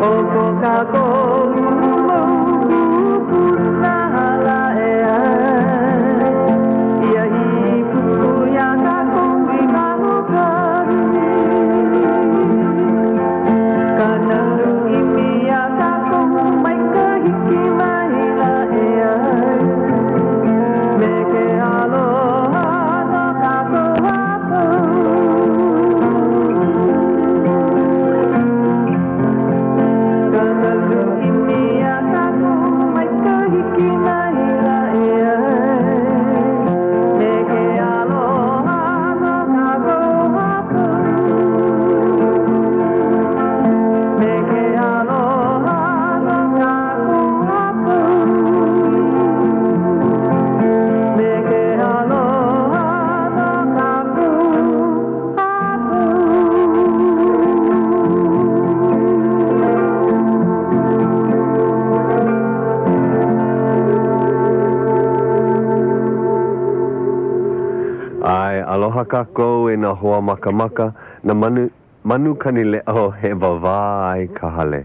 ʻO ko kākou mau kūpuna lā ʻeā. Ia i kupu iā kākou i kahukahu. Ka nalu ʻimi iā kākou mai ka hiki maila ʻeā. Me ke aloha no kākou a pau. Ka nalu ʻimi iā kākou mai ka hiki maila ʻeā. Me ke aloha no kākou a pau. Me ke aloha no kākou a pau. Me ke aloha no kākou a pau. ʻAe, aloha kākou e nā hoa makamaka, nā manu, manu kanileʻo e wāwā ai ka hale.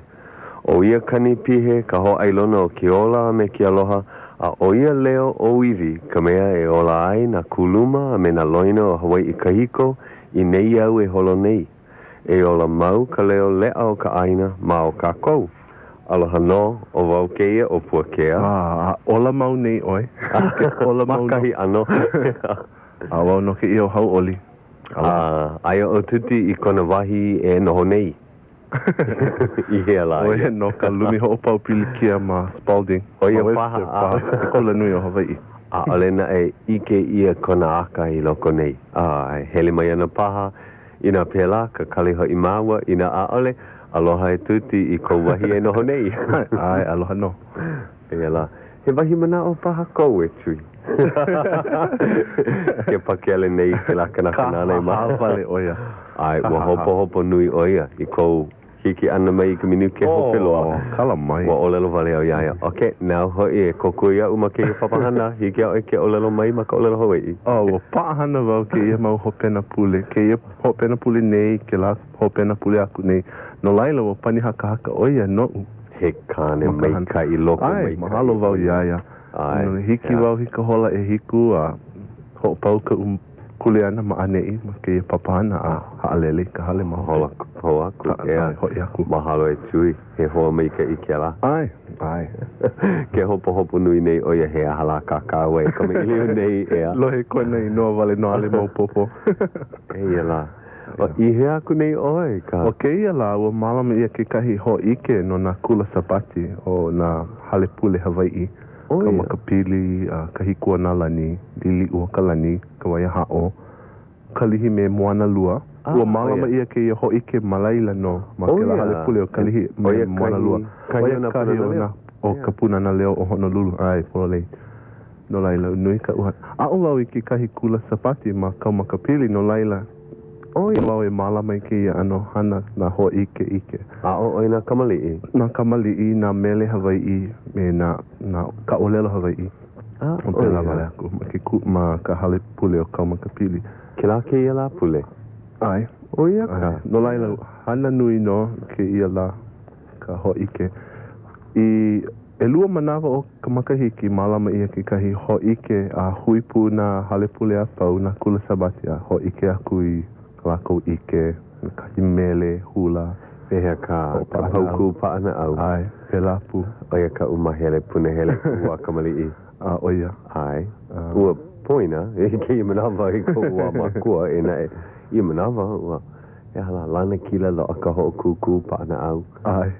ʻO ia kani pihe ka hōʻailona o ke ola a me ke aloha, a ʻo ia leo ʻōiwi ka mea e ola ai nā kuluma a me nā loina o Hawaiʻi kahiko i nei au e holo nei. E ola mau ka leo leʻa o ka ʻāina ma o kākou. Aloha nō, ʻo wau kēia ʻo Puakea. A, ola mau nei ʻoe. Ke ola mau nō. Ma kahi ʻano. A wau nō kēia ʻo Hauʻoli. A, aia ʻo Tuti i kona wahi e noho nei. I hea lā ia? ʻO ia no ka lumi hoʻopau pilikia ma Spalding. ʻO ia paha. Ma Webster paha, ke Kulanui o Hawaiʻi. ʻAʻole naʻe ʻike ʻia kona aka i loko nei. A, e hele mai ana paha Inā pēlā, kakali hoʻi māua, inā ʻaʻole, aloha e Tuti i kou wahi e noho nei. ʻAe, aloha nō. Eia lā, he wahi manaʻo paha kou e Tui. Ke pakele nei kēlā kanaka nāna i Kāhāhā wale ʻo ia. ʻAe, ua hopohopo nui ʻo ia i kou hiki ʻana mai i ka minuke hope loa. Oh, kala mai. Ua ʻōlelo wale au iā ia, Ok, nāu hoʻi e kōkua iaʻu ma kēia papahana, hiki iā ʻoe ke ʻōlelo mai ma ka ʻōlelo Hawaiʻi. Oh, ua paʻahana wau kēia mau hopena pule, kēia hopena pule nei, kēlā hopena pule aku nei. No laila, ua pani hakahaka ʻo ia noʻu. He kāne maikaʻi loko maikaʻi. ʻAe, mahalo wau iā ia. ʻAe. Hiki wau i ka hola ʻehiku a hoʻopau kaʻu kuleana ma ʻaneʻi ma kēia papahana a haʻalele i ka hale ma hope. Hola hou aku, ʻeā. Hoʻi aku. Mahalo e Tui, he hoa maikaʻi kēlā. ʻAe, ʻae. Ke hopohopo nui nei ʻo ia he aha lā kā kāua e kamaʻilio nei, ʻeā. Lohe kona inoa wale nō ʻaʻole maopopo. Eia lā. I hea aku nei ʻoe ka. ʻO kēia lā, ua mālama ʻia kekahi hōʻike no nā kula Sābati o nā hale pule Hawaiʻi. Kaumakapili, Kahikuanalani, Liliʻuokalani, Kawaiahaʻo, Kalihi me Moanalua. Ua mālama ʻia kēia hōʻike ma laila nō, ma kēlā hale pule o Kalihi me Moanalua. ʻO ia kahi o nā o ka Pūnana Leo o Honolulu. ʻAe, pololei. No laila, nui kaʻu hana. Aʻo wau i kekahi kula Sābati ma Kaumakapili, no laila, ʻO wau e mālama i kēia ʻano hana, nā hōʻikeʻike. Aʻo ʻoe nā kamaliʻi? Nā kamaliʻi, nā mele Hawaiʻi, me nā, nā, ka ʻōlelo Hawaiʻi. A, ʻo pēlā wale aku ma ke kū, ma ka hale pule o Kaumakapili. Kēlā kēia Lāpule? ʻAe. ʻO ia ka. No laila, hana nui nō kēia lā ka hōʻike. I ʻelua manawa o ka makahiki, mālama ʻia kekahi hōʻike a hui pū nā hale pule a pau, nā kula Sābati a hōʻike aku i kā lākou ʻike, kahi mele, hula. Pehea ka ka paukū paʻanaʻau? ʻAe, pēlā pū. ʻO ia kaʻu mahele punahele wā kamaliʻi. A, ʻo ia. ʻAe. Ua poina i kēia manawa i koʻu wā makua, eia naʻe, ia manawa, ua, he aha lā, lanakila loa ka hoʻokūkū paʻanaʻau. ʻAe.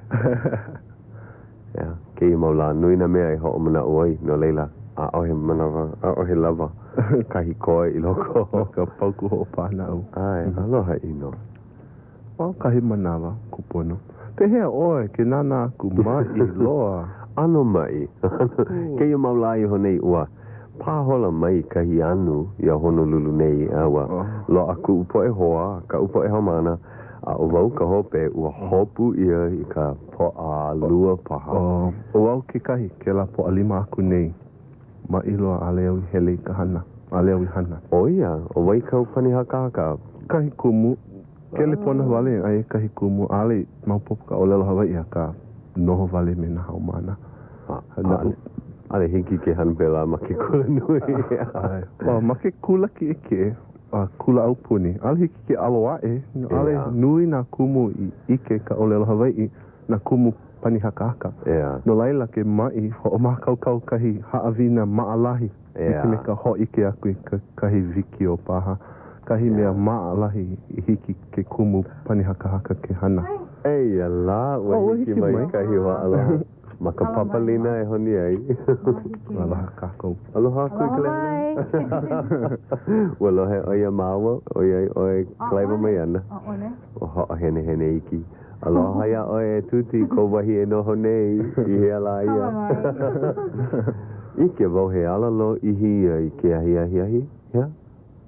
ʻEā, kēia mau lā, nui nā mea e hoʻomanaʻo ai, no laila, ʻaʻohe manawa, ʻaʻohe lawa kahi koe i loko. No ka paukū hoʻopaʻanaʻau. ʻAe, aloha ʻino. ʻO kahi manawa kūpono. Pehea ʻoe ke nānā aku maʻi loa? ʻAno maʻi. Kēia mau lā iho nei, ua pāhola mai kahi anu iā Honolulu nei, a ua loaʻa kuʻu poʻe hoa, kaʻu poʻe haumāna, A ʻo wau ka hope, ua hopu ʻia i ka Pōʻalua paha. ʻO wau kekahi, kēlā Pōʻalima aku nei, maʻi loa ʻaʻole au i hele i ka hana, ʻaʻole au i hana. ʻO ia, ʻo wai kāu pani hakahaka? Kahi kumu. Kelepona wale aia kahi kumu, ʻaʻole maopopo ka ʻōlelo Hawaiʻi akā noho wale me nā haumāna. ʻAʻole, ʻaʻole hiki ke hana pēlā ma ke kula nui. ʻAe. Well, ma ke kula kiʻekiʻe, a kula aupuni, ʻaʻole hiki ke ʻalo aʻe, ʻaʻole nui nā kumu i ʻike ka ʻōlelo Hawaiʻi, nā kumu pani hakahaka. No laila, ke maʻi, hoʻomākaukau kahi haʻawina maʻalahi, like me ka hōʻike aku i kahi wikiō paha, kahi mea maʻalahi i hiki ke kumu pani hakahaka ke hana. Eia lā, ua hiki mai kahi hoaaloha ma ka papalina e honi ai. Aloha kākou. Aloha aku i ka lehulehu. Ua lohe ʻoe iā māua, ʻoiai ʻoe e kalaiwa mai ana. ʻAʻole. Ua hoʻohenehene iki. Aloha iā ʻoe e Tuti, kou wahi e noho nei, i hea lā ia? ʻIke wau he ala lōʻihi ia i ke ahiahi, ʻeā?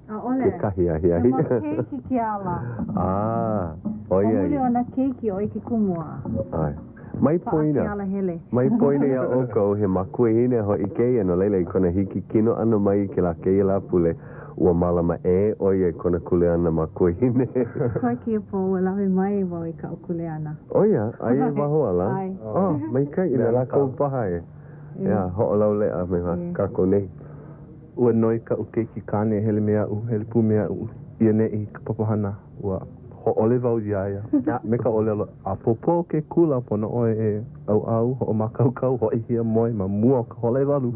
ʻAʻole. Kekahi ahiahi. He mau keiki ke ala. A, ʻoiai. Ma muli o nā keiki, ʻo ia ke kumu a. ʻAe. Mai Paʻa poina. ke ala hele. Mai poina iā ʻoukou, he makuahine hoʻi kēia, no laila i kona hiki kino ʻana mai i kēlā kēia Lāpule, Ua mālama ʻē ʻo ia i kona kuleana makuahine. Koe kēia pō, ua lawe mai wau i kaʻu kuleana. ʻO ia, aia i waho ala. ʻAe. Oh, maikaʻi, na lākou paha e, ʻeā, hoʻolauleʻa me kākou nei. Ua noi kaʻu keiki kāne e hele me aʻu, hele pū me aʻu i ʻaneʻi i ka papahana. Ua hōʻole wau iā ia me ka ʻōlelo, ʻApōpō ke kula, pono ʻoe e ʻauʻau, hoʻomākaukau, hoʻi hiamoe ma mua o ka hola ʻewalu.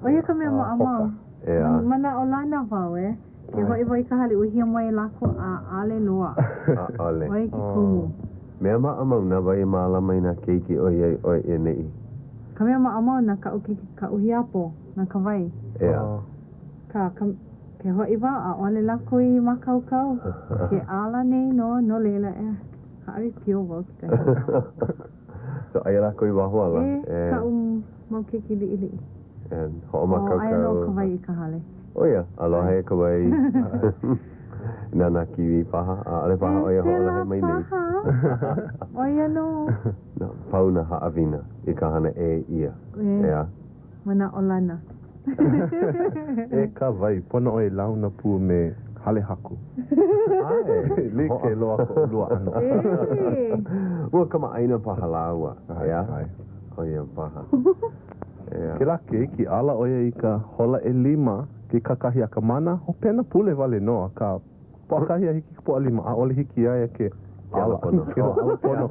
ʻO ia ka mea maʻamau. ʻEā. Manaʻolana wau, e. Ke hoʻi wau i ka hale, ua hiamoe lākou, ʻaʻole loa. ʻAʻole. ʻO ia ke kumu. Mea maʻamau nā wahi e mālama i nā keiki ʻoiai ʻoe i ʻaneʻi. Ka mea maʻamau na kaʻu keiki kaʻu hiapo, na ka wai. ʻEā. Ka, ka, ke hoʻi wau, ʻaʻole lākou i mākaukau. Ke ala nei nō, no laila, e hāʻawi pio wau kekahi manawa. So, aia lākou i waho ala, E, e. kaʻu mau keiki liʻiliʻi. E, hoʻomākaukau. Oh, aia nō ka wai i ka hale. ʻO ia, aloha e ka wai. Nānā kīwī paha, ʻaʻole paha ʻo ia hoʻolohe mai nei. E, pēlā paha. ʻO ia nō. No, pau nā haʻawina i ka hana ʻē ʻia. E. ʻEā. Manaʻolana. E ka wai, pono ʻoe e launa pū me Hale Haku. ʻAe. Like loa ko ʻolua ʻano. E. Ua kamaʻāina paha lāua, ʻeā? ʻAe. ʻO ia paha. ʻEā. Kēlā keiki, ala ʻo ia i ka hola ʻelima ke kakahiaka ma nā hopena pule wale nō, akā, Pōʻakahi a hiki i ka Pōʻalima, ʻaʻole hiki iā ia ke ala, ke ala pono.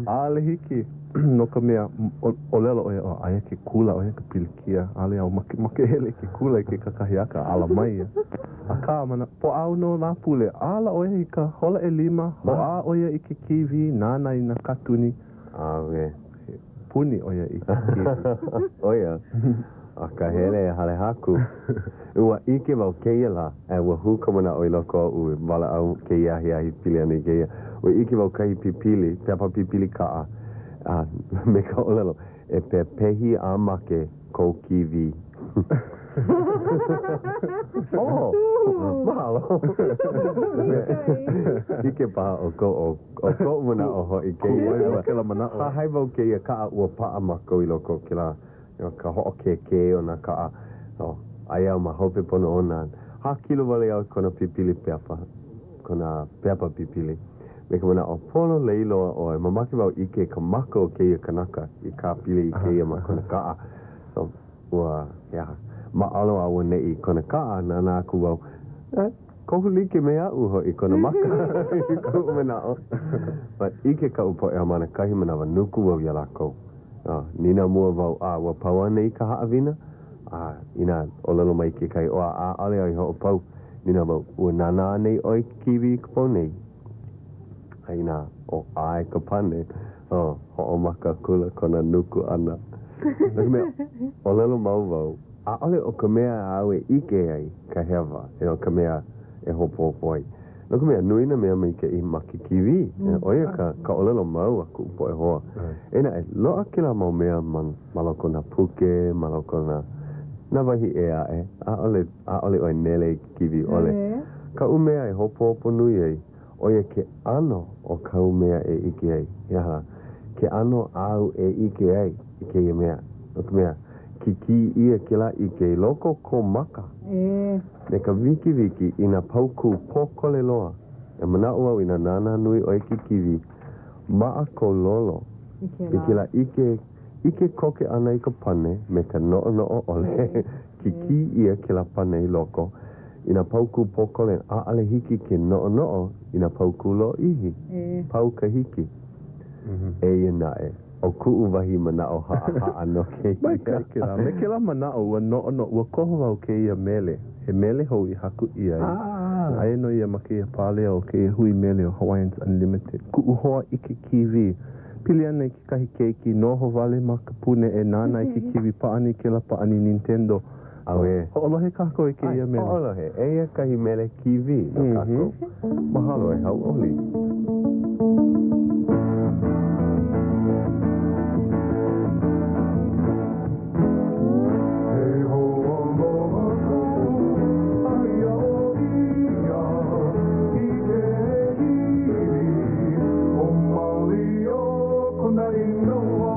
ʻAʻole hiki, no ka mea, ʻōlelo ʻo ia, oh, aia ke kula, ʻo ia ka pilikia, ʻaʻole au makemake hele i ke kula i ke kakahiaka, ala mai ia. Akā, ma nā Pōʻaono Lāpule, ala ʻo ia i ka hola ʻelima, hoʻā ʻo ia i ke kīwī, nānā i nā kātuni. ʻAwe. Puni ʻo ia i ke kīwī. ʻO ia, a ka hele e Hale Haku. Ua ʻike wau kēia lā, a ua hū ka manaʻo i loko oʻu, walaʻau kēia ahiahi pili ana i kēia. Ua ʻike wau kahi pipili, pepa pipili kaʻa, a me ka ʻōlelo, e pepehi a make kou kīwī. Oh, mahalo. ʻIke paha ʻoukou ʻo ʻo koʻu manaʻo hoʻi kēia. Kū kēlā manaʻo. Hahai wau kēia kaʻa ua paʻa mākou i loko o kēlā ka hoʻokēkē o nā kaʻa. Oh, aia au ma hope pono ona. Hākilo wale au i kona pipili pepa, kona pepa pipili. Me ka manaʻo, pololei loa ʻoe, mamake wau ʻike i ka maka o kēia kanaka i kāpili i kēia ma kona kaʻa. So, ua, he aha, māʻalo auaneʻi i kona kaʻa, nānā aku wau, eh, kohu like me aʻu hoʻi kona maka i kuʻu manaʻo. But ʻike kaʻu poʻe haumāna kahi manawa nuku wau iā lākou. Oh, nīnau mua wau, a ua pau anei ka haʻawina? A inā ʻōlelo mai kekahi, oh, ʻaʻole au i hoʻopau, nīnau wau, ua nānā anei ʻoe i ke kīwī i ka pō nei? A inā ʻo ʻae ka pane, oh, hoʻomaka akula kona nuku ʻana. No ka mea, ʻōlelo mau wau, ʻaʻole ʻo ka mea āu e ʻike ai ka hewa, you know, ka mea e hopohopo ai. No ka mea, nui nā mea maikaʻi ma ke kīwī. ʻO ia ka, ka ʻōlelo mau a kuʻu poʻe hoa. Eia naʻe, loaʻa kēlā mau mea ma, ma loko o nā puke, ma loko o nā, nā wahi ʻē aʻe. ʻAʻole, ʻaʻole ʻoe nele i ke kīwī ʻole. Kaʻu mea e hopohopo nui ai, ʻo ia ke ʻano o kāu mea e ʻike ai. He aha lā? Ke ʻano āu e ʻike ai i kēia mea. No ka mea, kikī ʻia kēlā ʻike i loko o kou maka. Me ka wikiwiki i nā paukū pōkole loa. E manaʻo au inā nānā nui ʻoe i ke kīwī, maʻa kou lolo I i kēlā. kēlā ʻike, ʻike koke ʻana i ka pane me ka noʻonoʻo ʻole. Kikī ʻia kēlā pane i loko i nā paukū pōkole, ʻaʻole hiki ke noʻonoʻo i nā paukū lōʻihi. Pau ka hiki. Eia naʻe, ʻo kuʻu wahi manaʻo haʻahaʻa nō kēia. Maikaʻi kēlā. Me kēlā manaʻo, ua noʻonoʻo, ua koho wau kēia mele, he mele hou i haku ʻia ai. Aia nō ia ma kēia pāleo o kēia hui mele o Hawaiians Unlimited. Kuʻu hoa ʻike kīwī. Pili ana i kekahi keiki, noho wale ma ka pune e nānā i ke kīwī pāʻani kēlā pāʻani Nintendo. Auē. Hoʻolohe kākou i kēia mele. Hoʻolohe, eia kahi mele kīwī no kākou. Mahalo e hauʻoli. He hoaloha kuʻu, aia ʻo ia i ke kīwī, ʻo Malio kona inoa.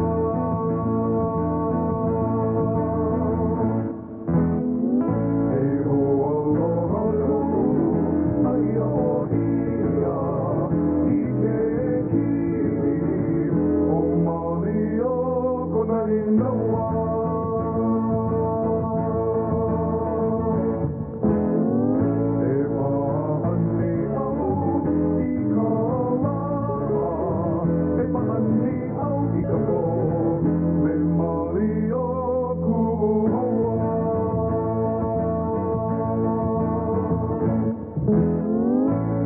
He hoaloha kuʻu, aia ʻo ia i ke kīwī, ʻo Malio kona inoa. E pāʻani au i ka lā, e pāʻani au i ka pō, me Malio kuʻu hoa.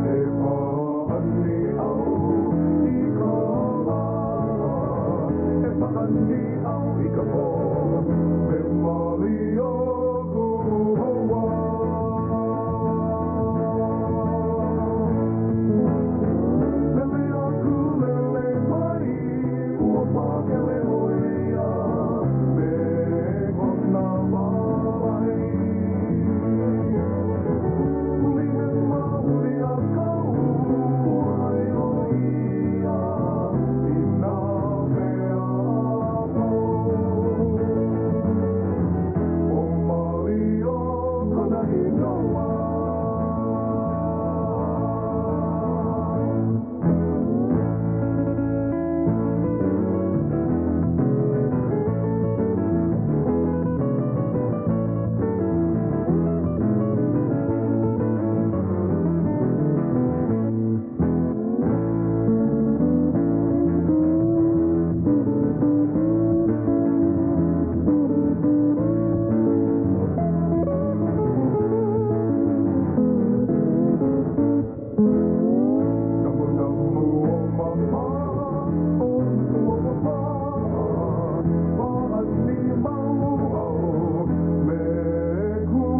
E pāʻani au i ka lā, e pāʻani au i ka pō, me Malio kuʻu hoa. Lele aku, lele mai, ua pakele ʻo ia me kona wāwae. Huli hema, huli ʻākau, ua ʻai ʻo ia i nā mea a pau. ʻO Malio kona inoa. Namunamu o mama, o nuku o papa, pāʻani mau au me kuʻu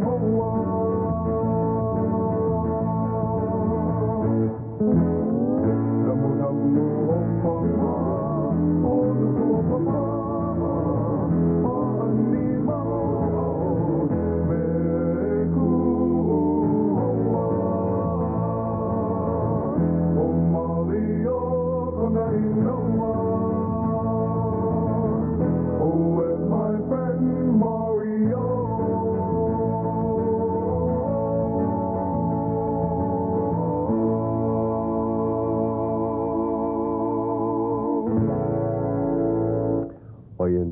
hoa. Namunamu o mama, o nuku o papa, pāʻani mau au me kuʻu hoa. ʻO Malio kona inoa. Oh, where's my friend Mario? ʻO ia,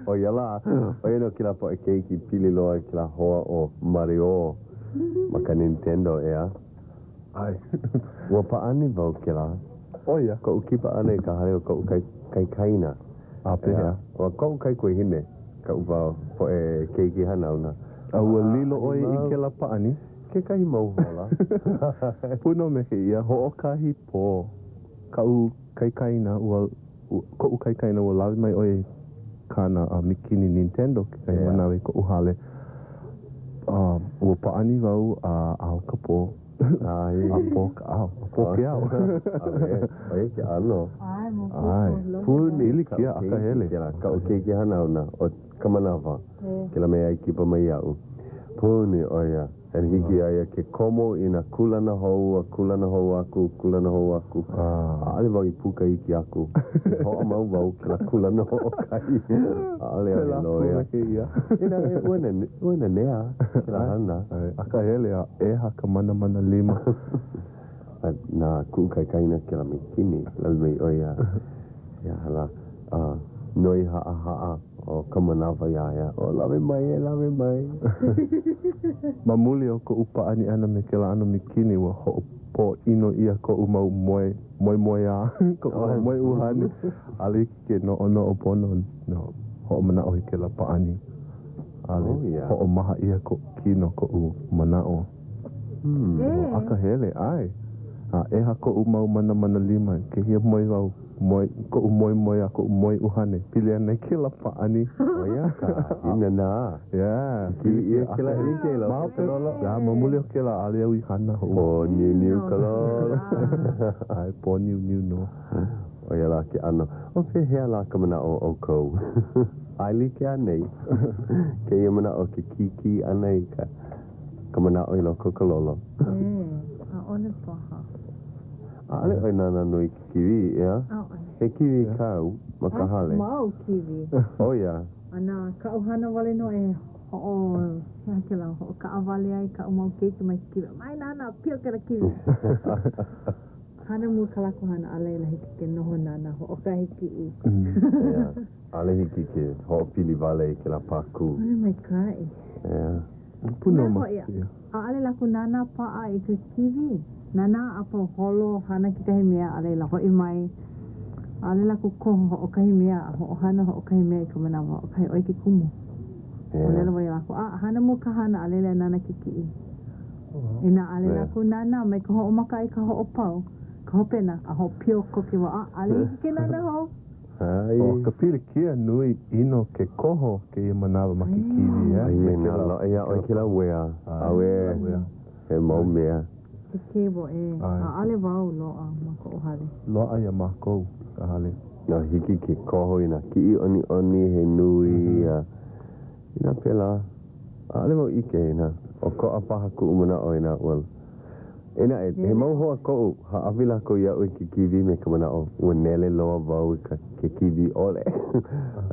ʻo ia lā, ʻo ia nō kēlā poʻe keiki pili loa i kēlā hoa ʻo Mario ma ka Nintendo, ʻeā? ʻAe. Ua pāʻani wau kēlā. ʻO ia. Koʻu kipa ʻana i ka hale o koʻu kai, kaikaina. A pehea? ʻO koʻu kaikuahine, kaʻu wā poʻe keiki hanauna. A ua lilo ʻoe i kēlā pāʻani? Kekahi mau hola. Pū nō me kēia, hoʻokahi pō, kaʻu kaikaina, ua, koʻu kaikaina ua lawe mai ʻo ia i kāna mikini Nintendo kekahi manawa i koʻu hale. A ua pāʻani wau a ao ka pō. A pō ka ao. A pō ke ao. ʻO ia ke ʻano. ʻAe, maopopo. Puni Pili kia akahele. Kaʻu keiki hanauna, ʻo ka manawa, kēlā mea i kipa mai iaʻu. Puni ʻo ia. And hiki iā ia ke komo i nā kūlana hou a kūlana hou aku, kūlana hou aku. ʻAʻole wau i puka iki aku. I hoʻomau wau kēlā kūlana hoʻokahi. ʻAʻole au i loea. Inā e ua nane, ua nanea kēlā hana. Akahele a ʻeha ka manamana lima. A na kuʻu kaikaina kēlā mikini, lawe mai ʻo ia he aha lā, a noi haʻahaʻa o ka manawa iā ia, o lawe mai e lawe mai. Ma muli o koʻu pāʻani ʻana me kēlā ʻano mikini, ua hoʻopōʻino ʻia koʻu mau moe, moemoeā, koʻu mau moe ʻuhane. ʻAʻole hiki ke noʻonoʻo pono no hoʻomanaʻo i kēlā pāʻani. ʻAʻole hoʻomaha ʻia koʻu kino, koʻu manaʻo. Ua akahele, ʻae. A ʻeha koʻu mau manamana lima ke hiamoe wau, moe, koʻu moemoeā, koʻu moe ʻuhane, pili ana i kēlā pāʻani. ʻO ia ka inanā. Yeah. Kili ʻia kēlā ʻike i loko o ka lolo. Yeah, ma muli o kēlā, ʻaʻole au i hana hou. Pōniuniu ka lolo. ʻAe, pōniuniu nō. ʻO ia lā ke ʻano. O pehea lā ka manaʻo o ʻoukou? ʻAelike anei kēia manaʻo ke kīkī ʻana i ka Ka manaʻo i loko o ka lolo. Ē, ʻaʻole paha. ʻAʻole ʻoe nānā nui i ke kīwī, ʻeā? ʻAʻole. He kīwī kāu ma ka hale. Mau kīwī. ʻO ia. A na kaʻu hana wale nō e hoʻo, he aha kēlā, hoʻokaʻawale ai kaʻu mau keiki mai ke kīwī. Mai nānā, pio kēlā kīwī. Hana mua kā lākou hana, a laila hiki ke noho nānā hoʻokahi kiʻi. ʻEā, ʻaʻole hiki ke hoʻopili wale i kēlā pākū. ʻAʻole maikaʻi. ʻEā. Puna Mea ma hoʻi, kēia. ʻaʻole lākou nānā paʻa i ke kīwī. Nānā a pau holo hana kekahi mea a laila hoʻi mai. ʻAʻole lākou koho hoʻokahi mea a hoʻohana hoʻokahi mea i ka manawa hoʻokahi ʻo ia ke kumu. ʻŌlelo wau iā lākou, a hana mua ka hana a laila e nānā ke kiʻi. Inā ʻaʻole lākou nānā mai ka hoʻomaka i ka hoʻopau, ka hopena, a hoʻopio koke wau, a ʻaʻole hiki ke nānā hou. ʻO ka pilikia nui ʻino ke koho kēia manawa ma ke kīwī, ʻeā? Aia nā loaʻa iā ʻoe kēlā uea. Auē, he mau mea. Ke cable, ʻē. ʻAʻole wau loaʻa ma koʻu hale. Loaʻa iā mākou ka hale. No hiki ke koho i nā kiʻi ʻoniʻoni he nui a inā pēlā, ʻaʻole wau ʻike inā ʻokoʻa paha kuʻu manaʻo inā ua Eia naʻe, he mau hoa koʻu, hāʻawi lākou iaʻu i ke kīwī me ka manaʻo, ua nele loa wau i ka ke kīwī ʻole.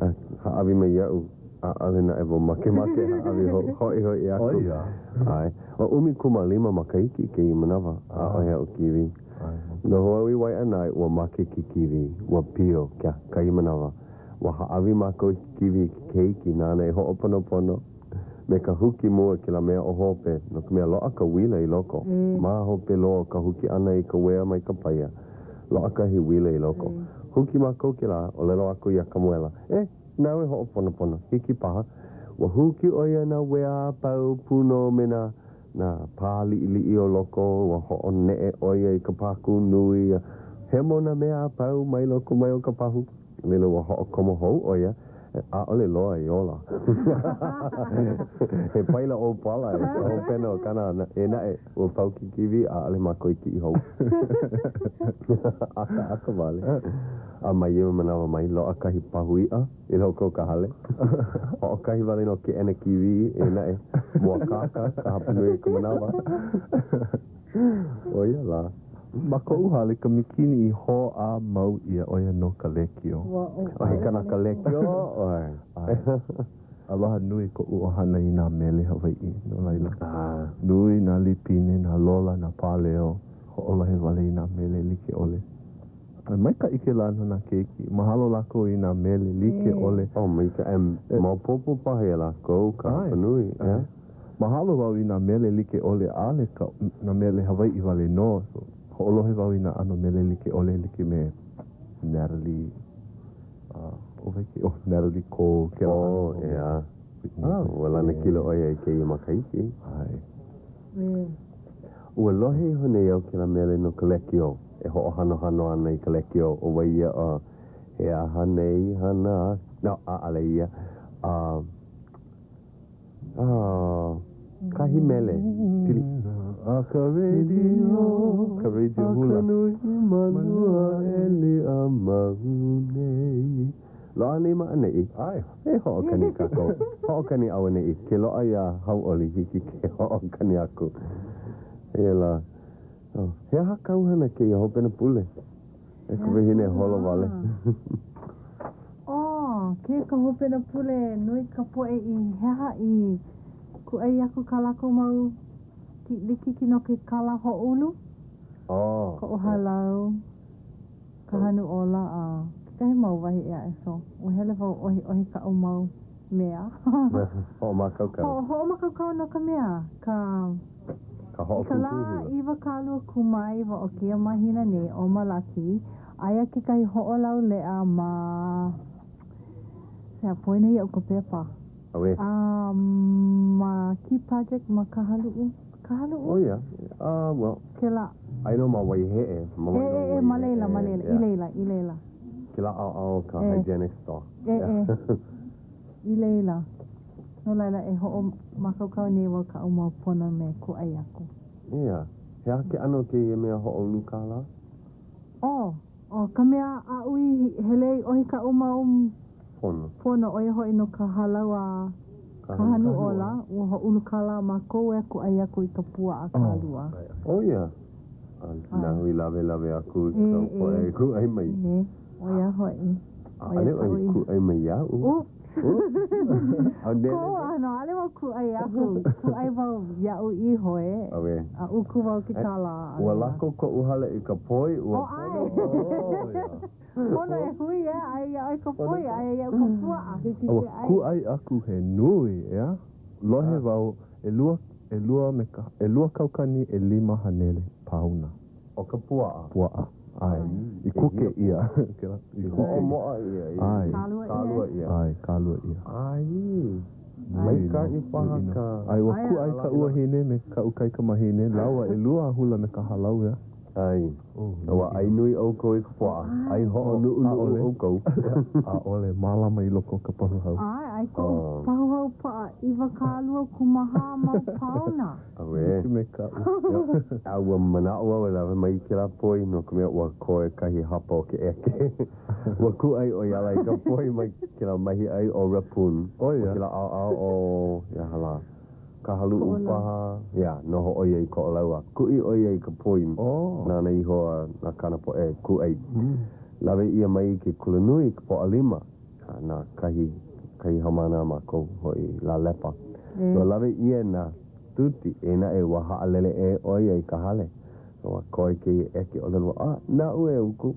A hāʻawi mai iaʻu, ʻaʻole naʻe wau makemake hāʻawi hou, hoʻihoʻi aku. ʻAe. ʻO 15 makahiki kēia manawa, ʻaʻohe aʻu kīwī. Noho au i Waiʻanae, ua make ke kīwī, ua pio kekahi manawa. Ua hāʻawi mākou i ke kīwī i ke keiki nāna e hoʻoponopono. Me ka huki mua kēlā mea o hope, no ka mea loaʻa ka uila i loko. Ma hope loa o ka huki ʻana i ka uea mai ka paia, loaʻa kahi uila i loko. Huki mākou kēlā, ʻōlelo aku iā Kamuela, E, nāu e hoʻoponopono, hiki paha. Ua huki ʻo ia nā uea a pau pū nō me nā, nā pā liʻiliʻi o loko, ua hoʻoneʻe ʻo ia i ka pākū nui a hemo nā mea a pau mai loko mai o ka pahu. Laila ua hoʻokomo hou ʻo ia, ʻaʻole loa i ola. He paila ʻōpala i ka hopena o kāna hana, eia naʻe, ua pau ke kīwī, ʻaʻole mākou i kiʻi hou. ʻAkaʻaka wale. A mai ia manawa mai, loaʻa kahi pahu iʻa i loko o ka hale. Hoʻokahi wale nō keʻena kīwī, eia naʻe, mōakāka ka hapanui o ka manawa. ʻO ia lā. Ma koʻu hale ka mikini i hōʻā mau ʻia ʻo ia nō ka lēkiō. ʻO he kanaka lēkiō ʻoe. ʻAe. Aloha nui koʻu ʻohana i nā mele Hawaiʻi, no laila, nui nā lipine, nā lola, nā pāleo, hoʻolohe wale i nā mele like ʻole. A maikaʻi kēlā no nā keiki. Mahalo lākou i nā mele like ʻole. Oh, maikaʻi. Maopopo paha iā lākou ka hapanui, ʻeā? Mahalo wau i nā mele like ʻole, ʻaʻole ka nā mele Hawaiʻi wale nō. So, hoʻolohe wau i nā ʻano mele like ʻole like me Natalie, uh, ʻo wai ke, oh, Natalie Cole, kēlā ʻano. Oh, ʻeā. Oh, ua lanakila ʻo ia i kēia makahiki. ʻAe. Ua lohe iho nei au kēlā mele no ka lēkiō, e hoʻohanohano ana i ka lēkiō, ʻo wai ia, uh, he aha nei hana, no, ʻaʻole ia, uh, Ah, kahi mele. Pili. A ka radio, ka radio hula. A ka nui manu a ʻeli a mau nei. Loaʻa nei ma ʻaneʻi. ʻAe. E hoʻokani kākou. Hoʻokani auaneʻi. Ke loaʻa iā Hauʻoli, hiki ke hoʻokani aku. Eia lā. Oh, he aha kāu hana kēia hopena pule? E ka wahine holo wale. Oh, kēia ka hopena pule, nui ka poʻe i he aha i kūʻai aku kā lākou mau likiki no ke kālā hoʻoulu. Oh. Koʻu hālau, Kahanu Ola, a kekahi mau wahi ʻē aʻe. So, ua hele wau ʻohiʻohi kaʻu mau mea. Hoʻomākaukau. Hoʻomākaukau no ka mea, ka. Ka I ka hoʻokūkū lā hula. 29 o kēia mahina nei ʻo Malaki, aia kekahi hoʻolauleʻa ma Sea, poina iaʻu ka pepa. Auē. A ma Key Project ma Kahaluʻu. Kahaluʻu? Oh ia. Uh, well. Kēlā. Aia nō ma Waiheʻe. Ma E, e, e, ma laila, ma laila, i laila, i laila. Kēlā ʻaoʻao o ka hygienic store. E, e. I laila. No laila, e hoʻomākaukau nei wau kaʻu mau pono me kūʻai aku. Ia. He aha ke ʻano o kēia mea hoʻoulu kālā? Oh, ʻo ka mea aʻu i hele ai ʻohi kaʻu mau Pono. Pono, ʻo ia hoʻi no ka hālau a Kahanu Ola, ua hoʻoulu kālā mākou e kūʻai aku i ka puaʻa kālua. ʻO ia. A nāu i lawelawe aku i ka poʻe e kūʻai mai. E, ʻo ia hoʻi. ʻAʻole ʻoe i kūʻai mai iaʻu. Koʻu ʻano, ʻaʻole wau kūʻai aku, kūʻai wau iaʻu iho e. Auē. A uku wau ke kālā. Ua lako koʻu hale i ka poi, ua Oh, ʻae. pono. Pono e hui e, aia iā ʻoe ka poi, aia iaʻu ka puaʻa, hiki Ua ke ʻai. kūʻai aku he nui, ʻeā? Lohe wau, ʻelua, ʻelua me ka, 200 500 pauna. ʻO ka puaʻa. Puaʻa, ʻae. I kuke ʻia. Kēlā, i kuke ʻia. Hoʻomoʻa ʻia. ʻAe. Kālua ʻia. Kālua ʻia. ʻAe, kālua ʻia. ʻAe. Maikaʻi paha ka. ʻAe, ua kūʻai kaʻu wahine me kaʻu kaikamahine, lāua ʻelua hula me ka hālau, ʻeā. ʻAe. Ua ʻai nui ʻoukou i ka puaʻa. ʻAi hoʻonuʻunuʻu ʻoukou. ʻAʻole. Mālama i loko o ka pahu hau. ʻAe, ʻae koʻu pahu hau paʻa 22 mau paona. Auē. Like me kaʻu. A ua manaʻo au e lawe mai i kēlā poi, no ka mea, ua koe kahi hapa o ke ʻeke. Ua kūʻai ʻo ia ala i ka poi mai kēlā mahiʻai ʻo Rapun. ʻO ia. Ma kēlā ʻaoʻao o, he aha lā, Kahaluʻu paha. Yeah, noho ʻo ia i Koʻolau a kuʻi ʻo ia i ka poi nāna iho a na kāna poʻe kūʻai. Lawe ʻia mai i ke kulanui i ka Pōʻalima. Na kahi, kahi haumāna a mākou hoʻi, Lalepa. Ua lawe ʻia nā tuti, eia naʻe ua haʻalele ʻē ʻo ia i ka hale. Ua koe kēia ʻeke ʻōlelo, ah, naʻu e uku,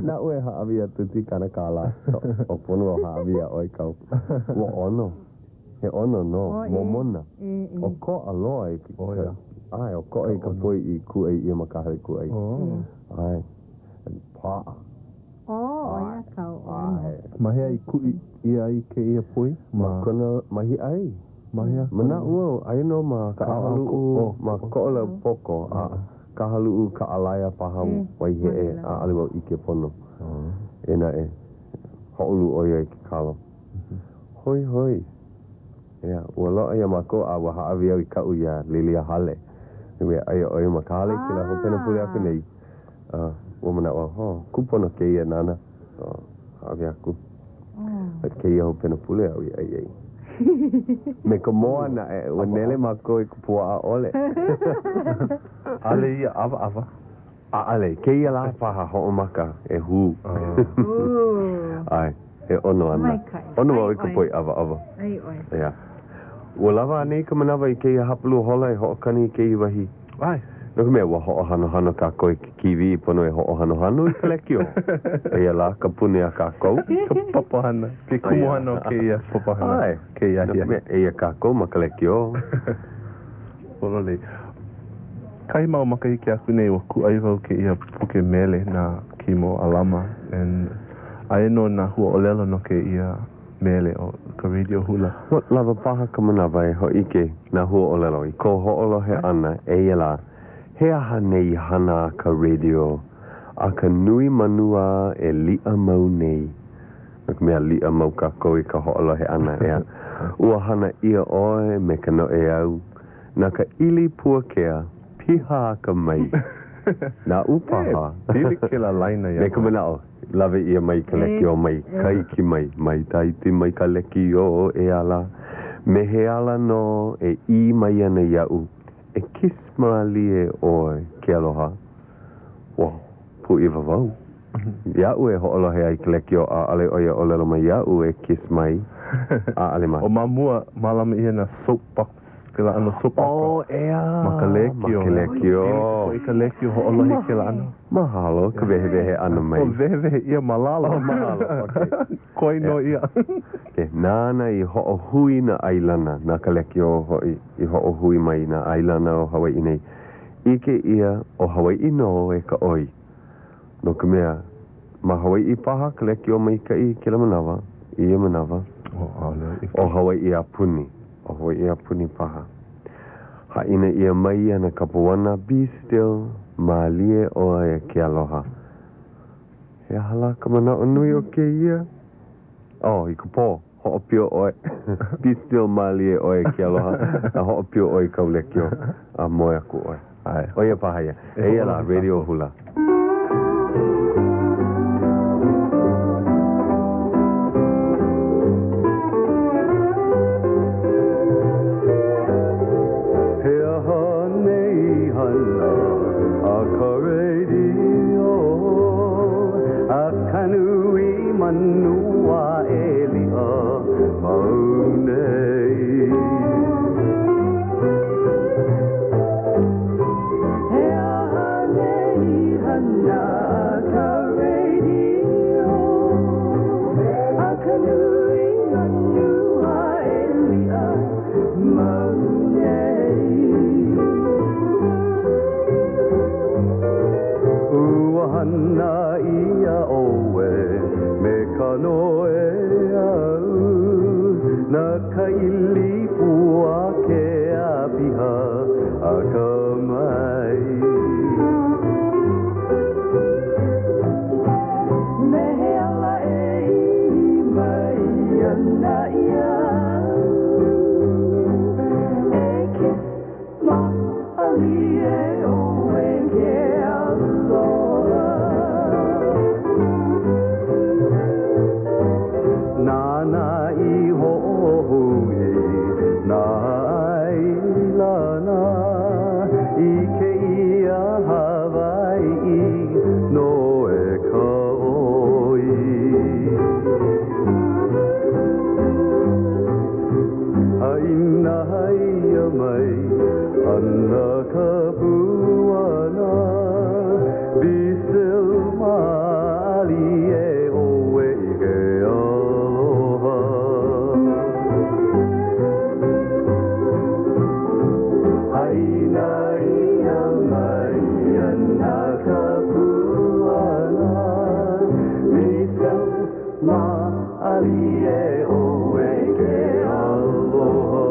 naʻu e hāʻawi iā Tuti kāna kālā. O pono au hāʻawi iā ʻoe kāu. Ua ʻono. He ʻono nō, momona. ʻOkoʻa loa i ka, ʻae, ʻokoʻa i ka poi i kūʻai ʻia ma ka hale kūʻai. ʻAe, paʻa. Oh, ʻo ia kāu ʻono. Ma hea i kuʻi ʻia ai kēia poi? Ma kona mahiʻai. Ma hea? Manaʻo au, aia nō ma Kahaluʻu, ma Koʻolaupoko, a Kahaluʻu, Kaʻalaea paha, Waiheʻe, ʻaʻole wau ʻike pono. Eia naʻe, hoʻoulu ʻo ia i ke kalo. Hoihoi. Ia, ua loaʻa iā mākou a ua hāʻawi au i kaʻu iā Lilia Hale. Aia ʻo ia ma ka hale i kēlā hopena pule aku nei. A ua manaʻo au, oh, kūpono kēia nāna. So, hāʻawi aku. A kēia hopena pule aʻu i ʻai ai. Me ka moa naʻe, ua nele mākou i ka puaʻa ʻole. ʻAʻole ia ʻawaʻawa. ʻAʻole. Kēia lā paha hoʻomaka e hū. ʻAe, e ʻono ana. ʻOno wau i ka poi ʻawaʻawa. ʻEā. Ua lawa anei ka manawa i kēia hapalua hola e hoʻokani i kēia wahi? ʻAe. No ka mea, ua hoʻohanohano kākou i ke kīwī, pono e hoʻohanohano i ka lekiō. Eia lā ka puni a kākou. Ka papahana. Ke kumuhana o kēia papahana. ʻAe. Kēia No ka mea, eia kākou ma ka lekiō. Pololei. Kahi mau makahiki aku nei, ua kūʻai wau kēia puke mele na Kimo Alama and aia nō nā huaʻōlelo no kēia mele o ka radio hula. Ua lawa paha ka manawa e hōʻike nā huaʻōlelo i kou hoʻolohe ʻana eia lā, he aha nei hana a ka radio a ka nui manu a e liʻa mau nei? No ka mea, liʻa mau kākou i ka hoʻolohe ʻana, ʻeā? Ua hana ʻia ʻoe me ka noʻeau, na ka ʻili puakea, piha akamai. Naʻu paha. E, pili kēlā laina iā Me ka manaʻo, lawe ʻia mai ka lekiō mai Kahiki mai, mai Tahiti mai ka lekiō e ala. Me he ala nō e ʻī mai ana iaʻu, E kiss mālie ʻoe ke aloha. Ua pūʻiwa wau. Iaʻu e hoʻolohe ai i ka lekiō ʻaʻole ʻo ia ʻōlelo mai iaʻu e kiss mai. ʻAʻole ma. ʻO ma mua, mālama ʻia nā soap box, kēlā ʻano soap opera. Oh, ʻeā! Ma ka lekiō. Ma ka lekiō. Pili ka poʻe i ka lekiō hoʻolohe i kēlā ʻano. Mahalo ka wehewehe ʻana mai. O, wehewehe ʻia ma lalo. Oh, mahalo, okay. Koi nō ia. Okay, nāna i hoʻohui nā ʻailana, na ka lekiō hoʻi i hoʻohui mai nā ʻailana o Hawaiʻi nei. ʻIke ʻia ʻo Hawaiʻi nō e ka ʻoi. No ka mea, ma Hawaiʻi paha ka lekiō maikaʻi i kēlā manawa, i ia manawa. ʻO Hawaiʻi a puni. ʻO Hawaiʻi a puni paha. Haʻina ʻia mai ana ka puana Be still, mālie ʻoe e ke aloha. He aha lā ka manaʻo nui o kēia? Oh, i ka pō, hoʻopio ʻoe. Be still, mālie ʻoe e ke aloha, a hoʻopio ʻoe i kāu lekiō, a moe aku ʻoe. ʻO ia paha ia. Eia lā, Radio Hula. He aha nei hana a ka radio a ka nui manu a e liʻa mau nei? He aha nei hana a ka radio a ka nui manu a e liʻa mau nei? Ua hana ʻia ʻoe me ka noʻeau na ka ʻili pua kea piha akamai. Me he ala e ʻī mai ana iaʻu E kiss mālie ʻoe ke aloha. Nāna i hoʻohui nā ʻailana i kēia Hawaiʻi nō e ka ʻoi. Haʻina ʻia mai ana ka puana Be still mālie ʻoe i ke aloha. Haʻina ʻia mai ana ka puana Be still mālie ʻoe i ke aloha.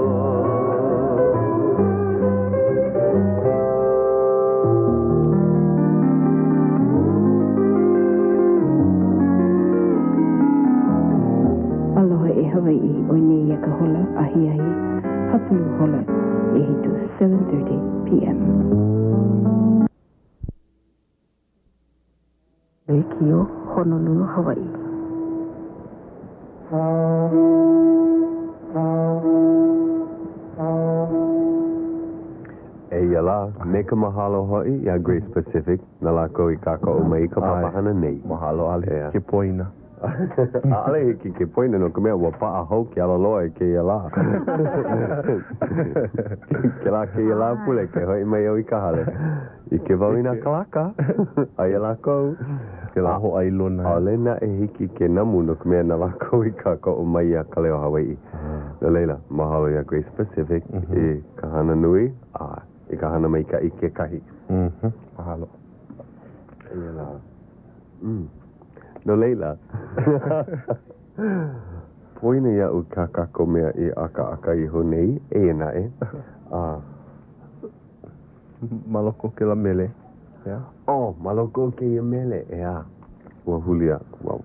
Aloha e Hawaiʻi, ʻoi nei ia ka hola ahiahi hapulu hola ʻehiku, 7:30 PM. Lekiō Honolulu, Hawaiʻi. Eia lā, me ka mahalo hoʻi iā Grace Pacific, na lākou i kākoʻo mai i ka papahana nei. Mahalo, ʻaʻole hiki ke poina. ʻAʻole hiki ke poina no ka mea, ua paʻa hou ke alaloa i kēia lā. Kēlā kēia Lāpule ke hoʻi mai au i ka hale. ʻIke wau i nā kalaka, aia lākou. Kēlā hōʻailona. ʻAʻole naʻe hiki ke namu no ka mea na lākou i kākoʻo mai iā Ka Leo Hawaiʻi. No laila, mahalo iā Grace Pacific i ka hana nui a i ka hana maikaʻi kekahi. Mahalo. Eia lā. No laila, poina iaʻu kā kākou mea i ʻakaʻaka iho nei, eia naʻe, a. Ma loko o kēlā mele, ʻeā? Oh, ma loko o kēia mele, ʻeā. Ua huli aku wau.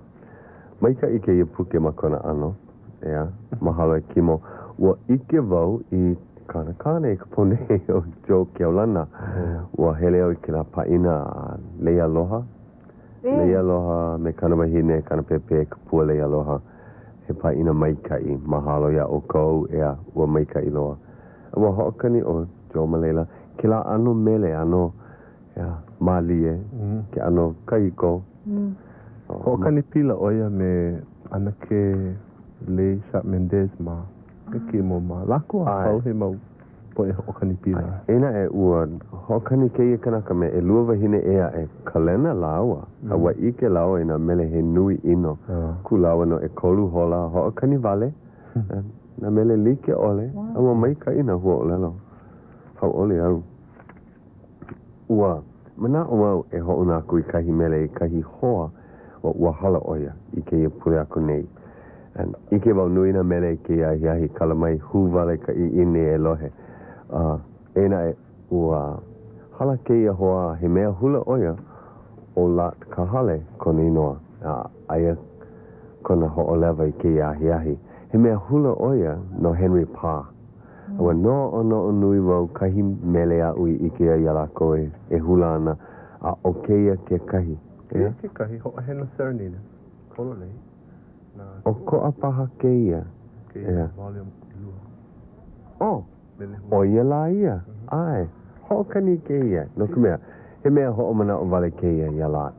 Maikaʻi kēia puke ma kona ʻano, ʻeā. Mahalo e Kimo. Ua ʻike wau i. Kāna kāne i ka pō nei ʻo Joe Keaulana. Ua hele au i kēlā pāʻina a Lei Aloha. Lei Aloha me kāna wahine, kāna pēpē, ka pua Lei Aloha. He pāʻina maikaʻi. Mahalo iā ʻoukou, ʻeā, ua maikaʻi loa. Ua hoʻokani ʻo Joe ma laila. Kēlā ʻano mele, ʻano, ʻeā, mālie, ke ʻano kahiko. Hoʻokani pila ʻo ia me ʻAnakē Lei Sharp Mendez mā. Me Kimo mā. Lākou a pau he mau poʻe hoʻokani pila. Eia naʻe, ua hoʻokani kēia kanaka me ʻelua wahine ʻē aʻe, Kalena lāua, a ua ʻike lāua i nā mele he nui ʻino. Kū lāua no ʻekolu hola hoʻokani wale, nā mele like ʻole, a ua maikaʻi nā huaʻōlelo. Hauʻoli au. Ua manaʻo au e hoʻouna aku i kahi mele i kahi hoa ua hala ʻo ia i kēia pule aku nei. And ʻike wau nui nā mele i kēia ahiahi, kala mai hū wale ka ʻiʻini e lohe. Uh, eia naʻe, ua hala kēia hoa a he mea hula ʻo ia, ʻo Lot Kahale kona inoa, a aia kona hoʻolewa i kēia ahiahi. He mea hula ʻo ia no Henry Pā. Ua noʻonoʻo nui wau kahi mele aʻu i ʻike ai iā lākou e hula ana, a ʻo kēia kekahi. Kēia kekahi hoʻoheno serenade pololei na. ʻOkoʻa paha kēia. Kēia volume ʻelua. Oh, ʻo ia lā ia. ʻAe, hoʻokani kēia, no ka mea, he mea hoʻomanaʻo wale kēia iā Lot.